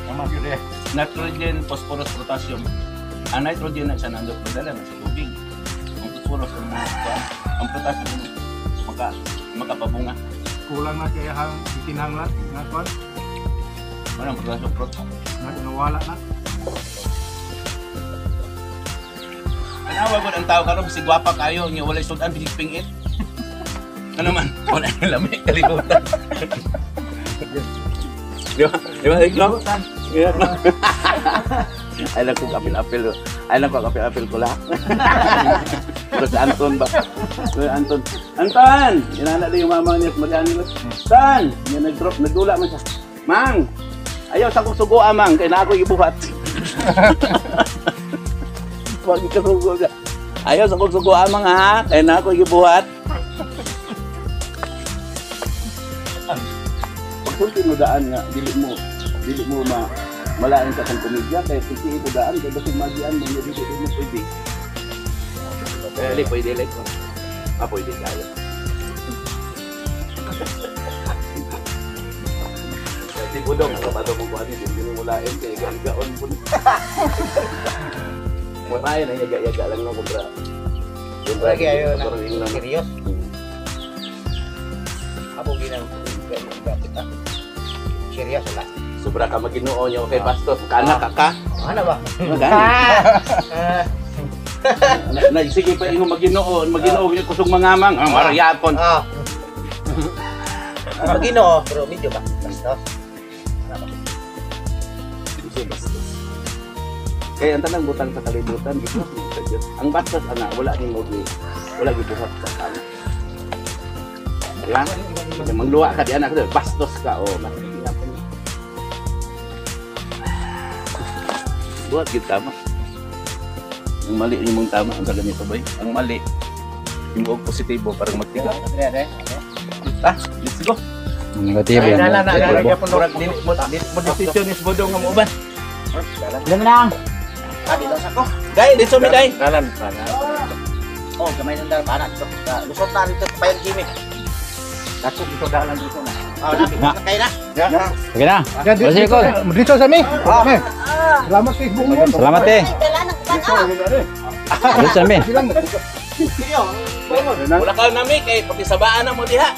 S4: Tama gyud eh.
S6: Nitrogen, phosphorus, potassium. Ang nitrogen na siya nandun padala na sa tubig. Ang phosphorus ang mga kuan, ang potassium makapabunga.
S3: Kulang na kaya hang itinhanglan, nga kwan,
S6: Wala ang potassium prot.
S3: nga nawala na.
S6: Tanawa gud ang tao karon si gwapa kayo nya walay sudan bisig pingit. Ano man, wala na lami kalibutan. Di ba? Di ba? Iklo? Ay lang ko kapil-apil. Ay lang ko kapil-apil ko lahat. Pero si Anton ba? Si Anton. Anton! Inana din yung mama niya. Magani mo. Tan! Niya nag-drop. Nagdula man siya. Mang! Ayaw sa kong sugo, amang. Kaya na ako ibuhat. Wag ikasugo ka. Ayaw sa kong sugo, amang ha. Kaya na ako ibuhat. Pagsulti mo daan nga, dili mo ma malain sa kang komedya kaya sulti ito daan kaya basig magian mo dili dili mo pwede. Dili pwede like. Ah, pwede kayo. Kasi budong, kapado mo kuha dito, hindi mo mulain kaya igaon po. Mulain ang yaga-yaga lang no kumpra.
S4: Wala kayo na
S6: na.
S4: serious. Abo ginang kita. Serious wala.
S6: Sobra ka maginoo niyo kay pastor. Kana ka ka.
S4: Ano ba?
S6: Magani.
S4: Ah,
S6: Na sige pa ingon maginoo, maginoo niyo kusog mangamang. Ang maryapon.
S4: ah. Maginoo, pero medyo ba? Bastos. Ano ba?
S6: Kasi bastos. Kaya ang tanang butang sa kalibutan, gibuhat mo sa Diyos. Ang bastos ana wala nimo gi wala gibuhat sa tama. Di ba? Kaya mangluwa ka di anak bastos ka o bastos gyapon. Buhat gid tama. Ang mali imong tama ang sa ganito boy. Ang mali imo og positibo parang magtiga.
S4: Dire,
S6: Ah, let's go.
S1: Negatibo
S4: Ay,
S1: yan.
S4: na, na, na,
S1: Negatibo.
S4: na,
S6: Murag dili mo dili mo decision is bodong nga mo uban.
S1: Alam mo na.
S4: Ah, dito sa ko.
S6: Dai, dito mi dai.
S2: Kalan pa na.
S4: Oh, gamay nang dala para dito. Lusot na dito sa Payan Jimmy.
S2: Dako dito dalan dito na.
S4: Oh, lapit na kayo na.
S1: Okay na.
S3: Yan,
S1: O, sige, Kol.
S3: dito sa mi. Kami. Salamat sa bungon.
S1: Salamat eh.
S5: Dala ng kuwan ah.
S1: Alos sa mi.
S3: Silang
S6: Wala ka nami kay pakisabaan na mo diha.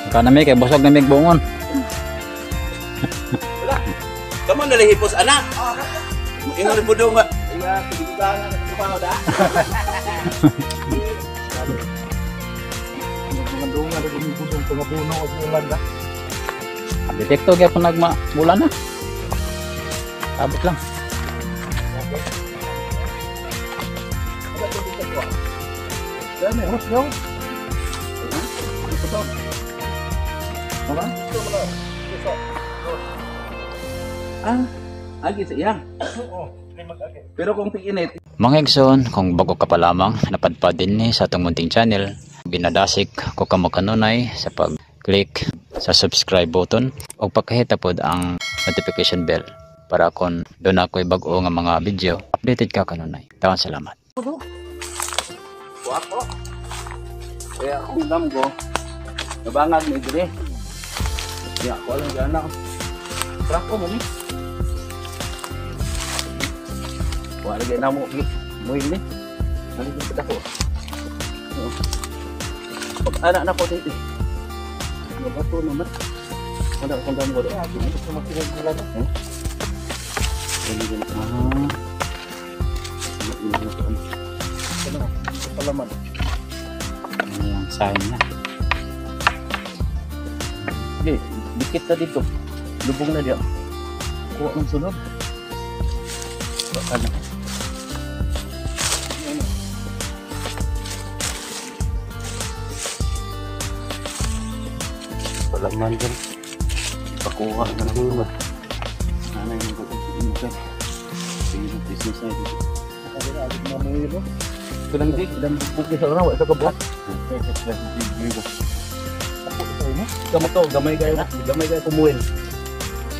S1: Ikaw na mi kay busog na mi bungon.
S6: Kamo nalihipos anak. Ingon ni bodong nga.
S2: Iya, pigbugangan na pa da.
S3: mga dungan ng budong pangabuno og ulan na.
S1: Detekto gyapon nagma bulan na. Abot lang.
S3: Yan eh, hos yo.
S6: Ito. Aba? Ah, agi sa iya. Pero kung tig-init,
S1: Mga igsoon, kung bago ka pa lamang, napadpad din ni sa atong munting channel, ginadasik ko kamo kanunay sa pag-click sa subscribe button o pagkahita pod ang notification bell para kon doon ako'y bag-o nga mga video, updated ka kanunay. Taon salamat.
S6: Wako. Kaya akong damgo, nabangag ni dire. Ya, ako alam gana. Trako mo ni. Wala gay namo muil ni. Ano yung ko? Pag anak na ko dito. Mabato naman. Wala akong damgo. Gusto makinig nila. Ah.
S3: Palaman.
S1: Ano yung sign niya?
S6: Hindi, dikit na dito. Lubong na diya. Kuha ng sunod. Baka na. Palaman dyan. Pakuha na lang. Sana yung mag-uusap. Sige, business na dito. Ito lang di, ilang bukit sa orang, wala sa kabuhat. Kamo to, gamay kayo kumuhin.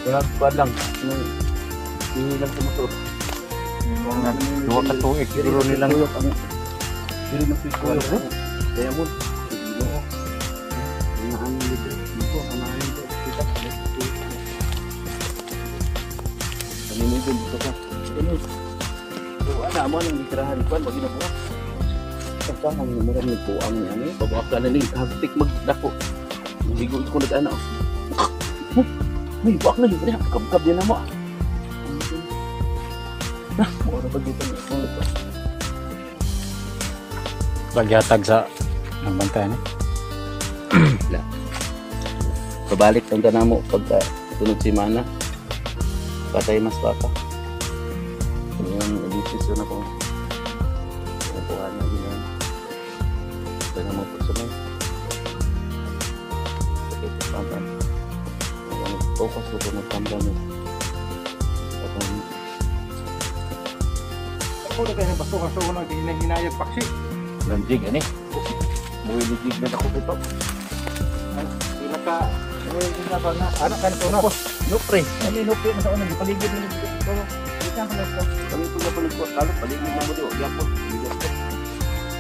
S6: Wala pa lang. Hindi lang tumuto.
S3: Duha ka tuig siguro nilang
S6: dili na kuyok. Kaya mo. Ano dito ka? Ano? So ana mo nang gitirahan kuan pag ginabuhat. Pagka ang murag ni kuang ni ani, babaka na ni hagtik magdako. Ligo ko nag-ana. May buak na yun. Kabkab din na mo. Nah, mura ba dito na ito?
S1: Pagyatag sa nagbantay ni.
S6: Pabalik lang ka na mo pagka tunod si Mana. Patay mas baka. Yung desisyon ako. Kukuha na ginawa. Kaya mo pagsunod. Sakit sa pantan. Focus ko kung magtambal mo.
S3: Ako na kayo basto ka sa unang hinahinayag paksi.
S6: Lanjig ani. Muwiligig na ako ito.
S3: Ila ka anak kan to na.
S6: No pre. Ano no pre sa unang paligid mo dito. Kami po na paligid kalo paligid mo dito. Gyapon. Bigas ko.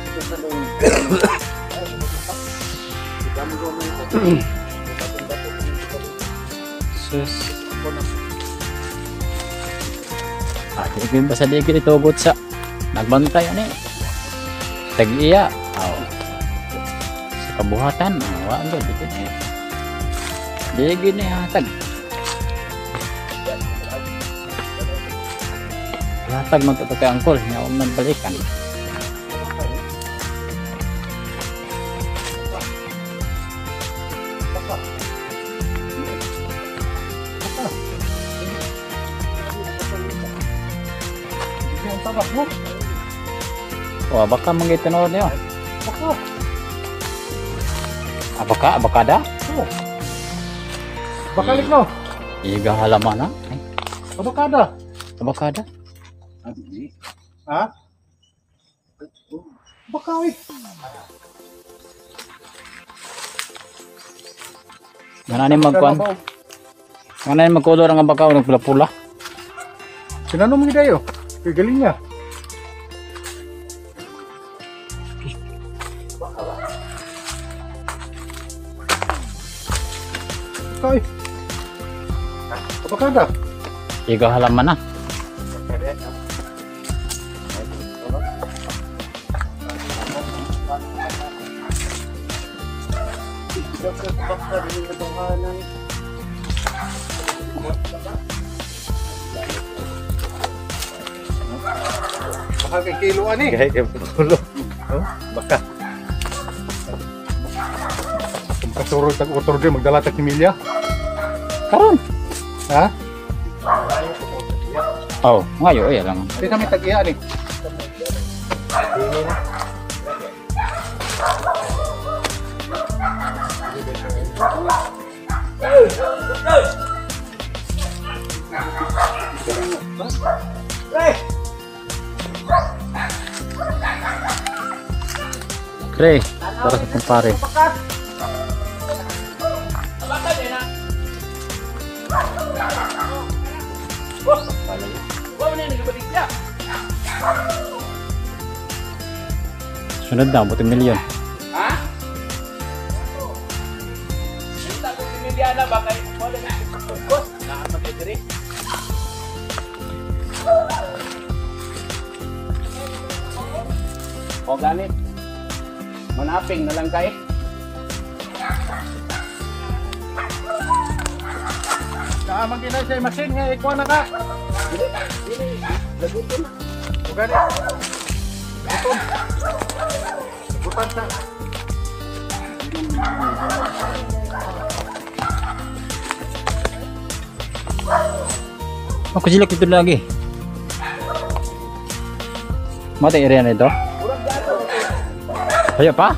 S6: Ito sa dong. Kami ko mo ito.
S1: Sus. Ah, di ko basta di itugot sa nagbantay ani. Tag-iya. Aw. Sa kabuhatan, wa gud di ni. Di gid ni hatag. Hatag man to kay angkol, nya man balikan. Wah, baka mangitinood niyo.
S3: Baka.
S1: Ah, baka, abakada?
S3: Oh. Bakalik no.
S1: Iga halaman na. Ay,
S3: Abakada.
S1: abakada.
S3: Ha? Baka eh.
S1: Ngana ni magkuan. Ngana ni magkolor ang abakaw nagpula-pula.
S3: Sinanong mo dayo? Kay galing niya. Baka eh. Abakada.
S1: Iga halaman na.
S3: Baka kay kilo ani.
S4: Kay kay pulo.
S3: Oh, baka. Kung kasurog tag utro di magdala tag similya.
S1: Karon.
S3: Ha?
S1: Oh, ngayo ay lang.
S3: Di kami tag iya ani.
S1: Pre, para sa kumpare. Sunod na, buti milyon.
S6: Ha? Kita ko si Miliana ba kay wala na tugkos na magdiri. O ganit. Manaping na lang kay.
S3: Naa man ginay sa machine nga ikuha na ka.
S6: Dili, laguton.
S3: O gani. Buton. Butan sa.
S1: Ako sila kito lagi. Mati area na ito. Ayo pa?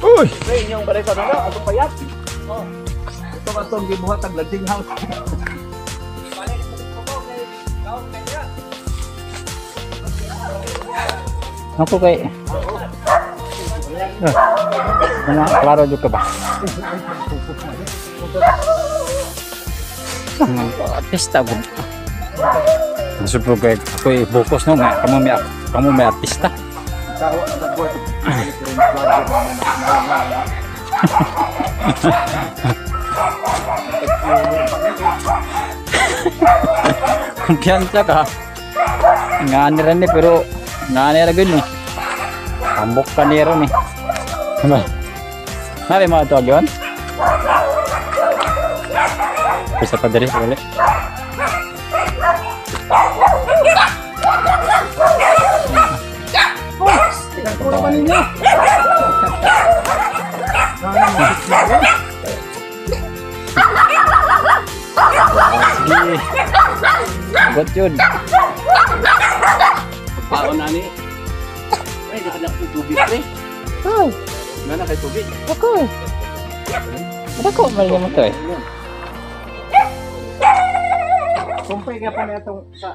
S1: Uy!
S6: Pre, inyong balay sa nalo, ato payat. Oh. Ito ba itong gibuhat ang lodging house?
S1: Ako kay... Mga klaro jud ka ba? Artista ko. Nasupro kay ako i-focus no nga kamo may artista. Kumpiyansa ka. Nga ni rin ni pero nga ni ra gud ni. Tambok ka ni ron eh. Ano? Nari mga tuwag yun? Bisa pa diri, wala. Sige. Sagot yun.
S6: Pagpaon na ni. Pre, di ka na tubig, pre.
S1: Ay,
S6: Nga na kay tubig.
S1: ako. Ako, mali naman to eh.
S4: Kumpay ka pa na itong sa...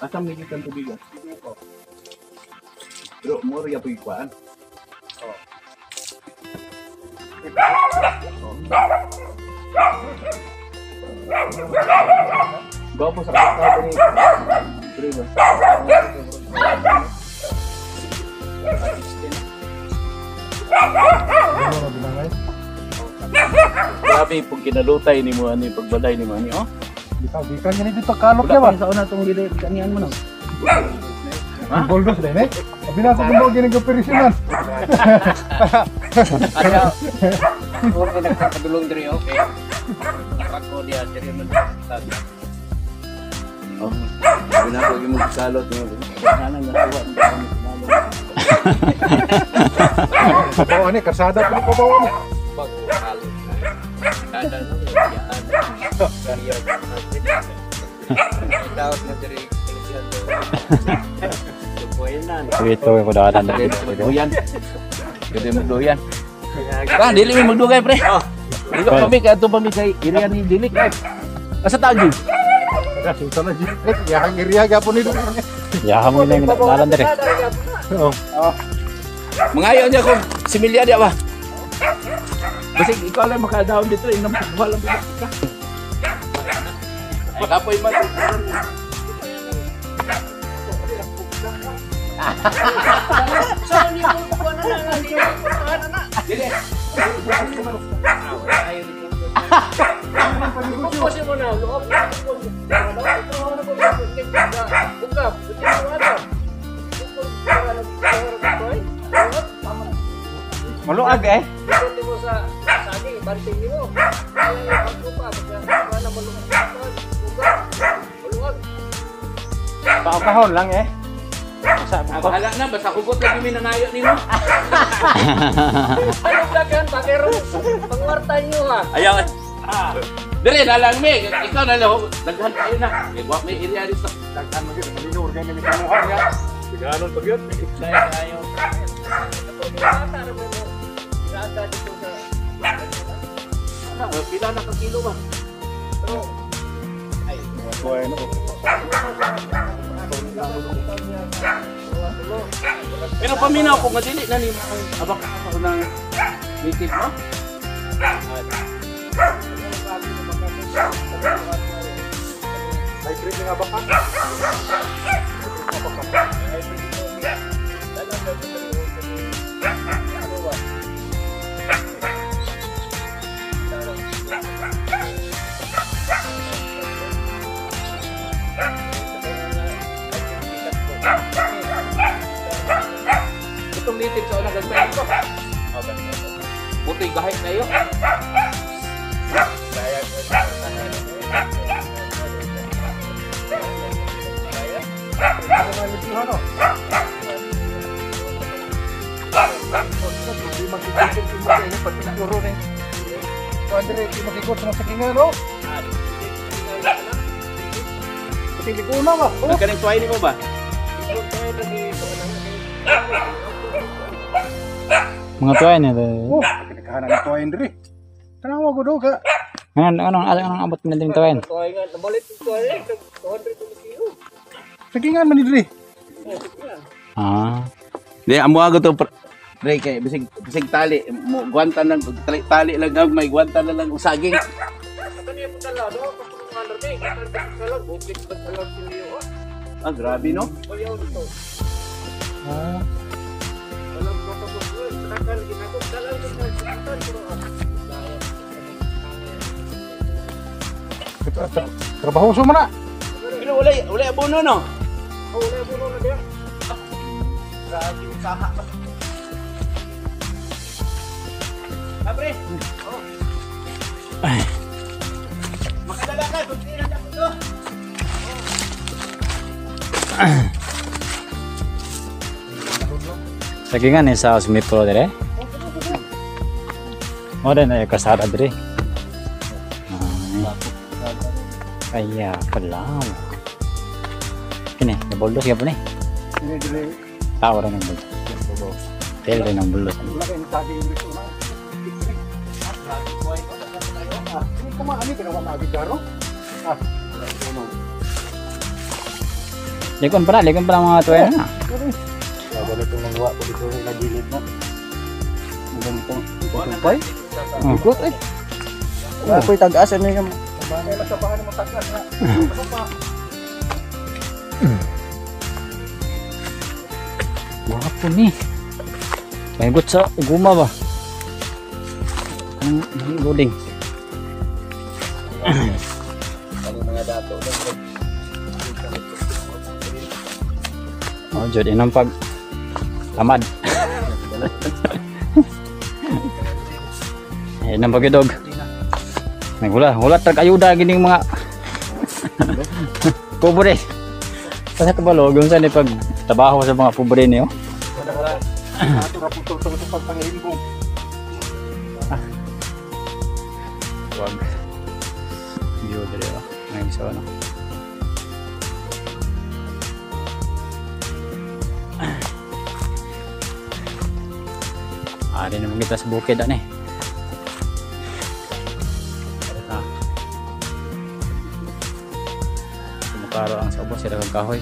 S6: Asa may gikan tubig ah? Pero mo rin po ikuan. Gapo sa kata diri. Diri ba? Grabe pag kinalutay ni mo ani pagbalay ni mo ani oh.
S3: Bitaw gikan gani dito kalok
S6: Wala
S3: ya ba.
S6: pa sa una tong dili kanian mo no.
S3: Boldos din eh. Abi na sa bundok gini operasyonan.
S2: Ano? Huwag na nagpapadulong diri, okay? Ako diya, diri man sa
S6: Oh. Sabi na ko yung magkalot niyo. Sana nga tuwa mo kami kumalo.
S3: Pabaw ani karsada pa ni pabaw ani.
S1: Ito yung kudanan.
S6: Pwede magduyan. Pwede magduyan. Ah, dili mi magdugay pre. Dili pa mi kay ato pa mi kay irian ni dili. Asa ta gyud?
S3: Sultan na jud. Eh, yahang area gyapon ni.
S1: Yaha mo na yung dalan diri.
S3: Oh.
S6: Mangayo niya kung similya diya ba. Basig ikaw lang makadaon dito inam wala ka. Ay kapoy man. Dili.
S1: Maluag eh. Pakahon lang eh. Sa
S6: Ah, bahala na basta hugot lagi mi nangayo nimo.
S2: Ano vlog yan? Pangwarta niyo ha.
S6: Ayaw. Ah. Dire na lang mi, ikaw na lang daghan kayo na. Kay wa may area dito.
S3: Daghan mo gyud malino gani mi kamuha niya. Ganon pag yun.
S2: Pila na ka kilo ba?
S3: Bueno.
S6: Pero paminaw ko nga dili na ni abak ako ng native no?
S3: Hybrid nga baka?
S2: Itong native sa unang gagawin ko. Buti gahit na iyo.
S6: Nagkaning tuway ni mo ba?
S1: Mga tuwain nito.
S3: Oh, kinakahanan ng tuwain diri. Tanawa ko do ka.
S1: Anong abot na din tuwain?
S3: Sagingan man ni diri.
S1: Ah.
S6: Di amo ako to pre kay bisig bisig tali mo guwantan lang tali lang gamay guwantan na lang og saging. Ah, grabe no.
S3: Ah. Trabaho sa mana.
S6: Pero walay abono no. Oh, walay abono na diya. Grabe usaha ba. Ah, pre. Oh. Makadala ka, kunti na ako to.
S1: Sagingan eh sa Sumipro dire. Mo rin ay kasara dire. Ay. Kaya pala. Kini, naboldos ka po ni.
S3: Diri diri.
S1: Tao rin ang buldos. Tel rin ang buldos.
S3: Wala kay saging diri sa una. Ah, ini kuma ani kinawa maagi garo. Ah.
S1: Likon pala mga tuwain na.
S4: Wala itong nangwa ko dito sa gilid na. Ganitong
S3: Tumpay.
S1: Oh.
S3: Igot eh.
S7: Wala ko'y tag-asa na yung
S3: Kaya masabahan mo tagas na.
S1: Wapo ni. Mahigot sa guma ba? Anong loading?
S2: Mga dato.
S1: Oh, jud inang pag tamad. Eh, nang pagidog. Nagula, wala tag ayuda gining mga pobre. Kasi kabalo, kung saan pag trabaho sa mga pobre niyo.
S3: Ato ra putol to sa pagpangihimbong.
S1: Wag. View dire oh. May isa ano. Ari naman kita sa bukid ani. Ah. Kumukaro ang sa ubos sila kang kahoy.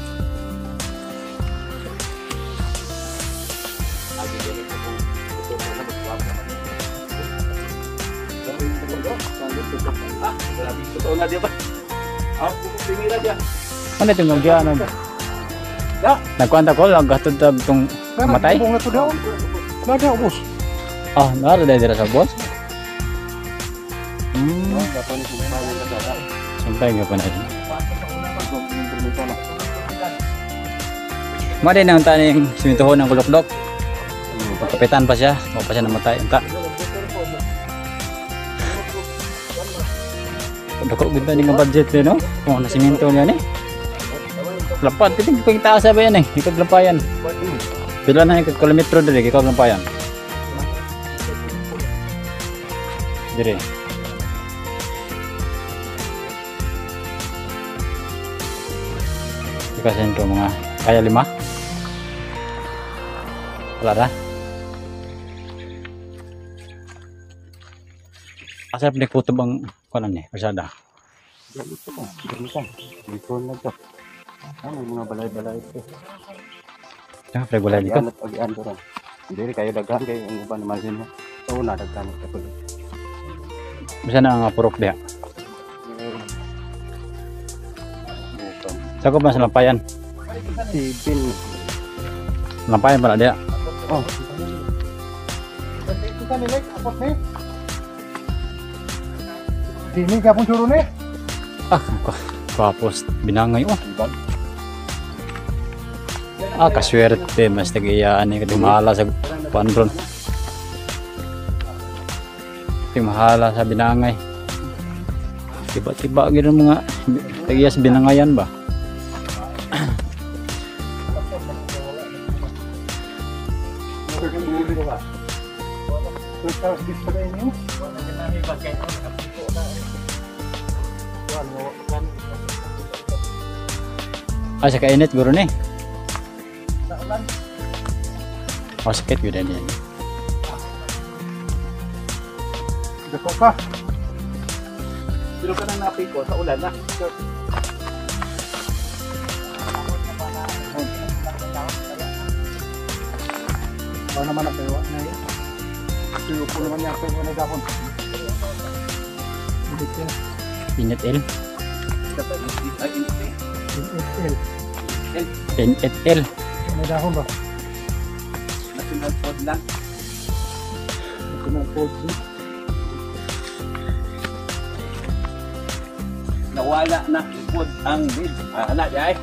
S6: Ah, grabe totoo na diya ba? Ah, primera diya.
S1: Ano itong nagyan? Nagkwanta ko lang gatod tag tong matay.
S3: Bung na to daw. Nada ubos.
S1: Ah, nara dahil dira sa boss. Sumpay nga pa na rin. Mali nang taning simintuhon ng kulokdok. Pagkapitan pa siya, o pa siya namatay. Unta. Dako gud ni nga budget ni no? Kung na siminto niya ni. Lapad kiting ping taas ba yan eh. Ikag lampayan. Pila na ikag kilometro diri ikag lampayan. Dire. Ika sentro mga kaya 5. Wala ra. Asap ni kutob ang kuan ni, kalsada.
S7: Dito ko. Dito. Dito na to. Ano mga balay-balay ito.
S1: Tsaka pre balay dito.
S7: Agian at agian to ron. Hindi kayo daghan kay ang uban naman din. Sa una daghan ito.
S1: Bisa na ang purok diha. Sa ko ba sa lampayan?
S7: Sibin.
S1: Lampayan pala diha.
S7: Oh,
S3: Ito ka nilek, apot ni. Dini gapon suro ni.
S1: Ah, kapos binangay oh. Ah, kaswerte mas tag-iyaan ni kadunghala sa pandron. Tingmahala sa binangay. Tiba-tiba gid ang mga tag-iya sa binangayan ba? Ah, sa kainit guro ni. Oh, sakit yun din.
S3: Dako ka.
S6: Pero ka nang napi ko sa ulan na.
S3: Ba naman na kayo na. Tuyo ko naman niya kayo na dahon.
S1: Init L.
S6: Ay, init eh.
S3: L.
S1: Init L.
S3: May dahon ba?
S6: National food lang.
S3: National food.
S6: Nawala na food ang leaves. Ah, anak, ay.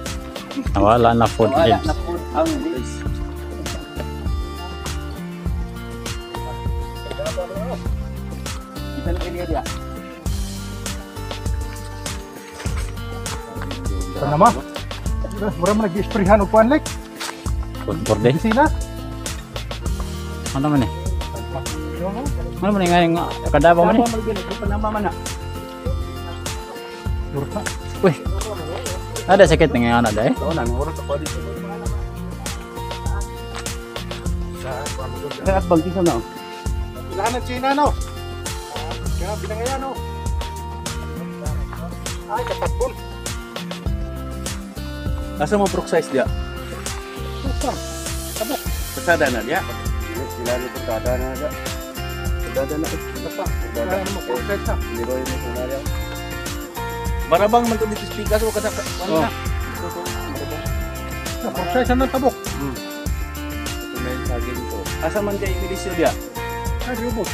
S1: Nawala na food
S6: Nawala
S1: leaves.
S6: na food ang leaves. Kita na area dia.
S3: Panama. Mura man nag-isprehan og kuan lek.
S1: Food day.
S3: Sila.
S1: Ano man eh? Ano man eh nga kadaba man eh?
S6: Panama man na.
S1: Uy. Ada sakit nga anak dai.
S6: Oo na, oras ako dito. Kaya at bangki sa na.
S3: Ilahan ng China no. Kaya binangayan no. Ay katapon.
S6: Asa mo brok size dia? Pasada na dia.
S7: Sila ni pagkada na na.
S6: Pasada na.
S7: Pagkada.
S3: Ano mo process na.
S7: Leroy mo kung na.
S6: Barabang man to dito speaker so kada ano na.
S3: Process na tabok.
S7: Ito na yung saging ko.
S6: Asa man kay Milisyo dia?
S3: Ay ubos.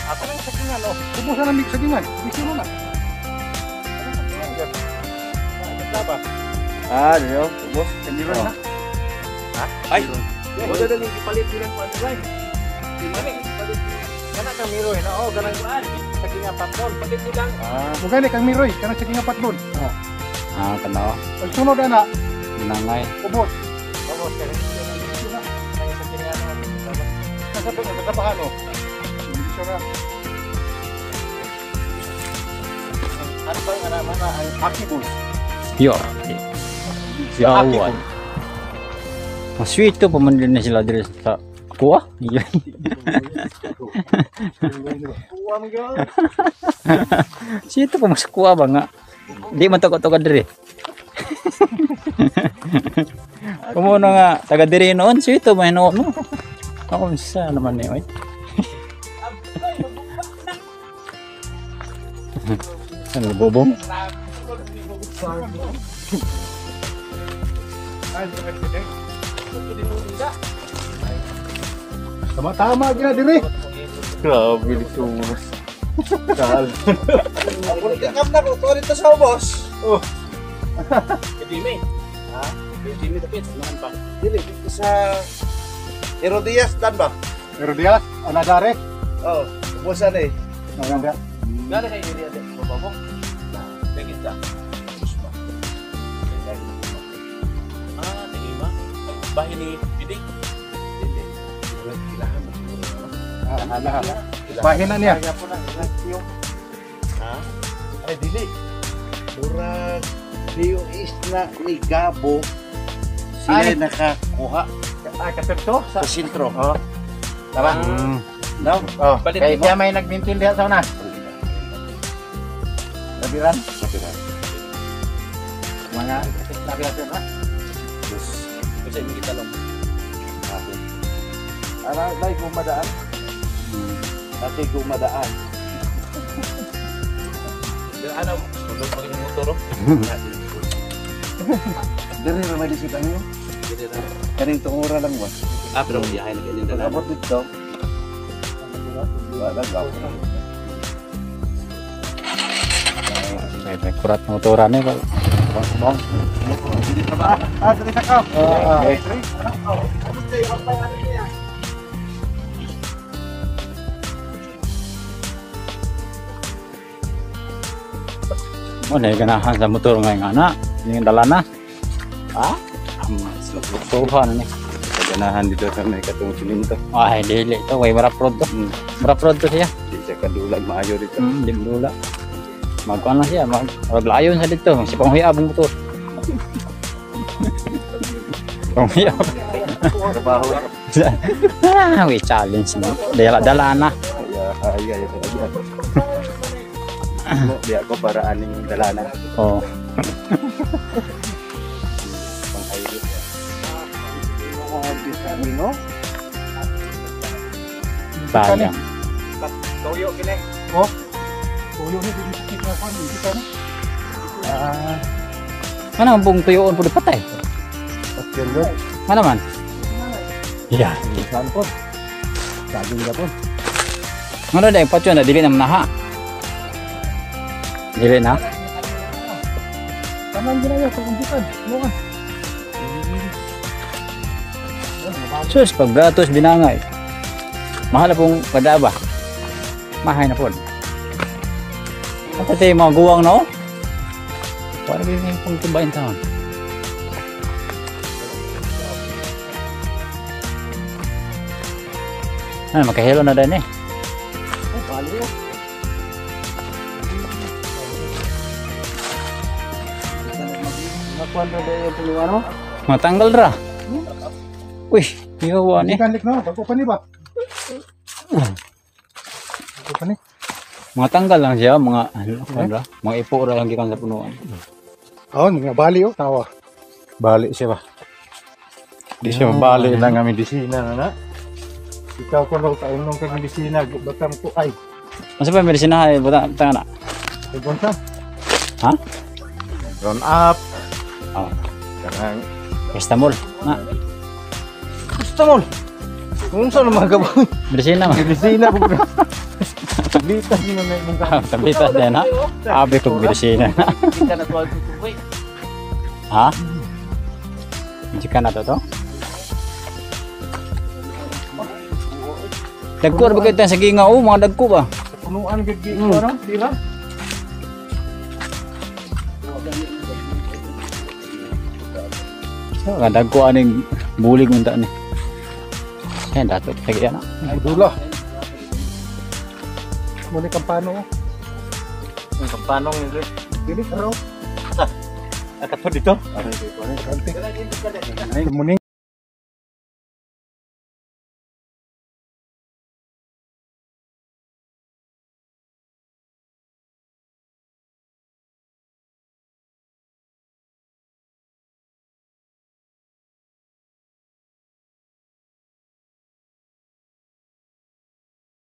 S3: Ako lang sa sagingan oh. Ubos na mig sagingan. Bisyo na.
S7: Ah, dito. Ubos.
S3: Leroy na.
S6: Ay. Wala na ning ipalit nila ko ano ay.
S4: Kana kang Miroy na oh, kanang sagingan patmon. Palit nilang.
S7: Ah,
S3: Mugani kang Miroy kanang sagingan patmon.
S1: Ah, kanaw.
S3: Pag sunod ana,
S1: Binangay.
S3: ubos.
S4: Ubos kay. Sagingan.
S3: Nasa kasabahan oh. Bisyo na.
S4: Ano ba nga naman na ay
S3: Akibus.
S1: Yo. Yawan. Mas sweet to paman din na sila diri sa kuha.
S4: Kuha mo gyud.
S1: Sweet to pa mas kuha ba nga. Di man to ka diri. Kumuno nga taga diri noon sweet to may noon mo. Ako sa naman ni oy. Ano bobong?
S3: Tama-tama gina diri.
S7: Grabe dito. Sal.
S4: Pick up na ko dito sa ubos.
S3: Oh.
S6: Kadimi. Ha? Kadimi tapit naman pa.
S4: Dili dito sa Herodias dan ba?
S3: Herodias, anadare.
S4: Oh, ubosan eh.
S3: Naganda.
S6: Gana kay area de babong. Dagit ka. Puspa. Ah, tingima. Bahin ni Bidik.
S4: Dili. Kilahan mo siguro no.
S3: Ah, lahat. Bahin na niya.
S4: Ha? Ay dili. Murag Leo is na ni Gabo
S6: Sila nakakuha.
S4: Ah, katerto
S6: sa sentro.
S4: Oh. Tama?
S6: No?
S4: Oh, kay siya may nagmintin diha sa una. Labiran.
S7: Labiran.
S4: Mga labiran na.
S2: Kasi hindi kita lang.
S6: Ara, dai gumadaan. Dati gumadaan.
S2: Ano, sulod pa yung motor.
S6: Diri ra may disita niyo.
S2: Diri ra.
S6: Kaning tuura lang ba?
S2: Ah, pero biyahe na ganyan dala.
S6: Abot dito. Wala ba?
S1: May kurat motoran eh.
S6: Bang.
S4: Ah, diri sa ka.
S6: Okay.
S1: Mo na ganahan sa motor ngayon ana. Yung dala na.
S6: Ah?
S1: Sofa na ni.
S7: Ganahan dito sa may katong siminto.
S1: Ay, dili to kay marap road to. Marap road to siya.
S7: Di siya kadulag maayo dito.
S1: Di dula. Magkuan lang siya, maglayon sa dito. Si panghuya ang motor. Panghuya.
S6: Trabaho.
S1: Ah, we challenge mo. Dala dala na.
S7: Ay, ay, ay, ay. Mo, di ako para aning dalana.
S1: Oh.
S7: Pang-highway.
S6: No?
S1: Sayang.
S4: Tuyo kini.
S3: Oh. Tuyo ni dili kita kon kita ni.
S6: Ah,
S1: Ano ang buong tuyoon po di patay?
S6: pasyon doon.
S1: Ano man? Yeah.
S6: Saan po? Saging na po.
S1: Ano dahil patyo na dili na manaha. Dili na.
S3: Tanan gina sa kumpitan. Mo ka.
S1: Sus, pagbratos binangay. Mahal na pong padaba. Mahay na po. At ito yung mga guwang no? Para ba yung pong tumbayin taon? Ano, makahilo na din eh.
S3: Oh, bali oh.
S6: Nakuha na ba yung tulungan mo?
S1: Matanggal ra. Uy, ihawa ni.
S3: Ikan no, bago pa ni ba? Bago pa ni.
S1: Mga tanggal lang siya, mga ano ra, mga ipo ra lang gikan sa punuan.
S3: Oh, mga bali oh, tawa.
S4: Bali siya ba? Di siya mabali lang ang medisina na na.
S3: Ikaw kuno kainom kag medisina, batang ko ay.
S1: Masa pa medisina ay buta tanga na.
S3: Ibon sa.
S1: Ha?
S4: Run up.
S1: Oh,
S4: Kanang
S1: Paracetamol. Na,
S6: Gusto mo! Kung saan naman ka ba?
S1: medisina man.
S4: medisina po. Tablitas ni man mong
S1: Ah, Tablitas din ha. Abi ko medisina.
S2: Hindi ka na tuwag tutuboy.
S1: Ha? Hindi ka na to to? Dagko ra ba kayo sa ginga oh, mga dagko ba?
S3: Punuan gid gi ko no, di ba?
S1: So, dagko aning bulig unta ni. Kaya dato sige na.
S3: Ay dula. Muna kampano oh.
S2: Ang kampanong nito.
S3: Dili raw.
S2: Akato dito.
S3: Kanti. Muning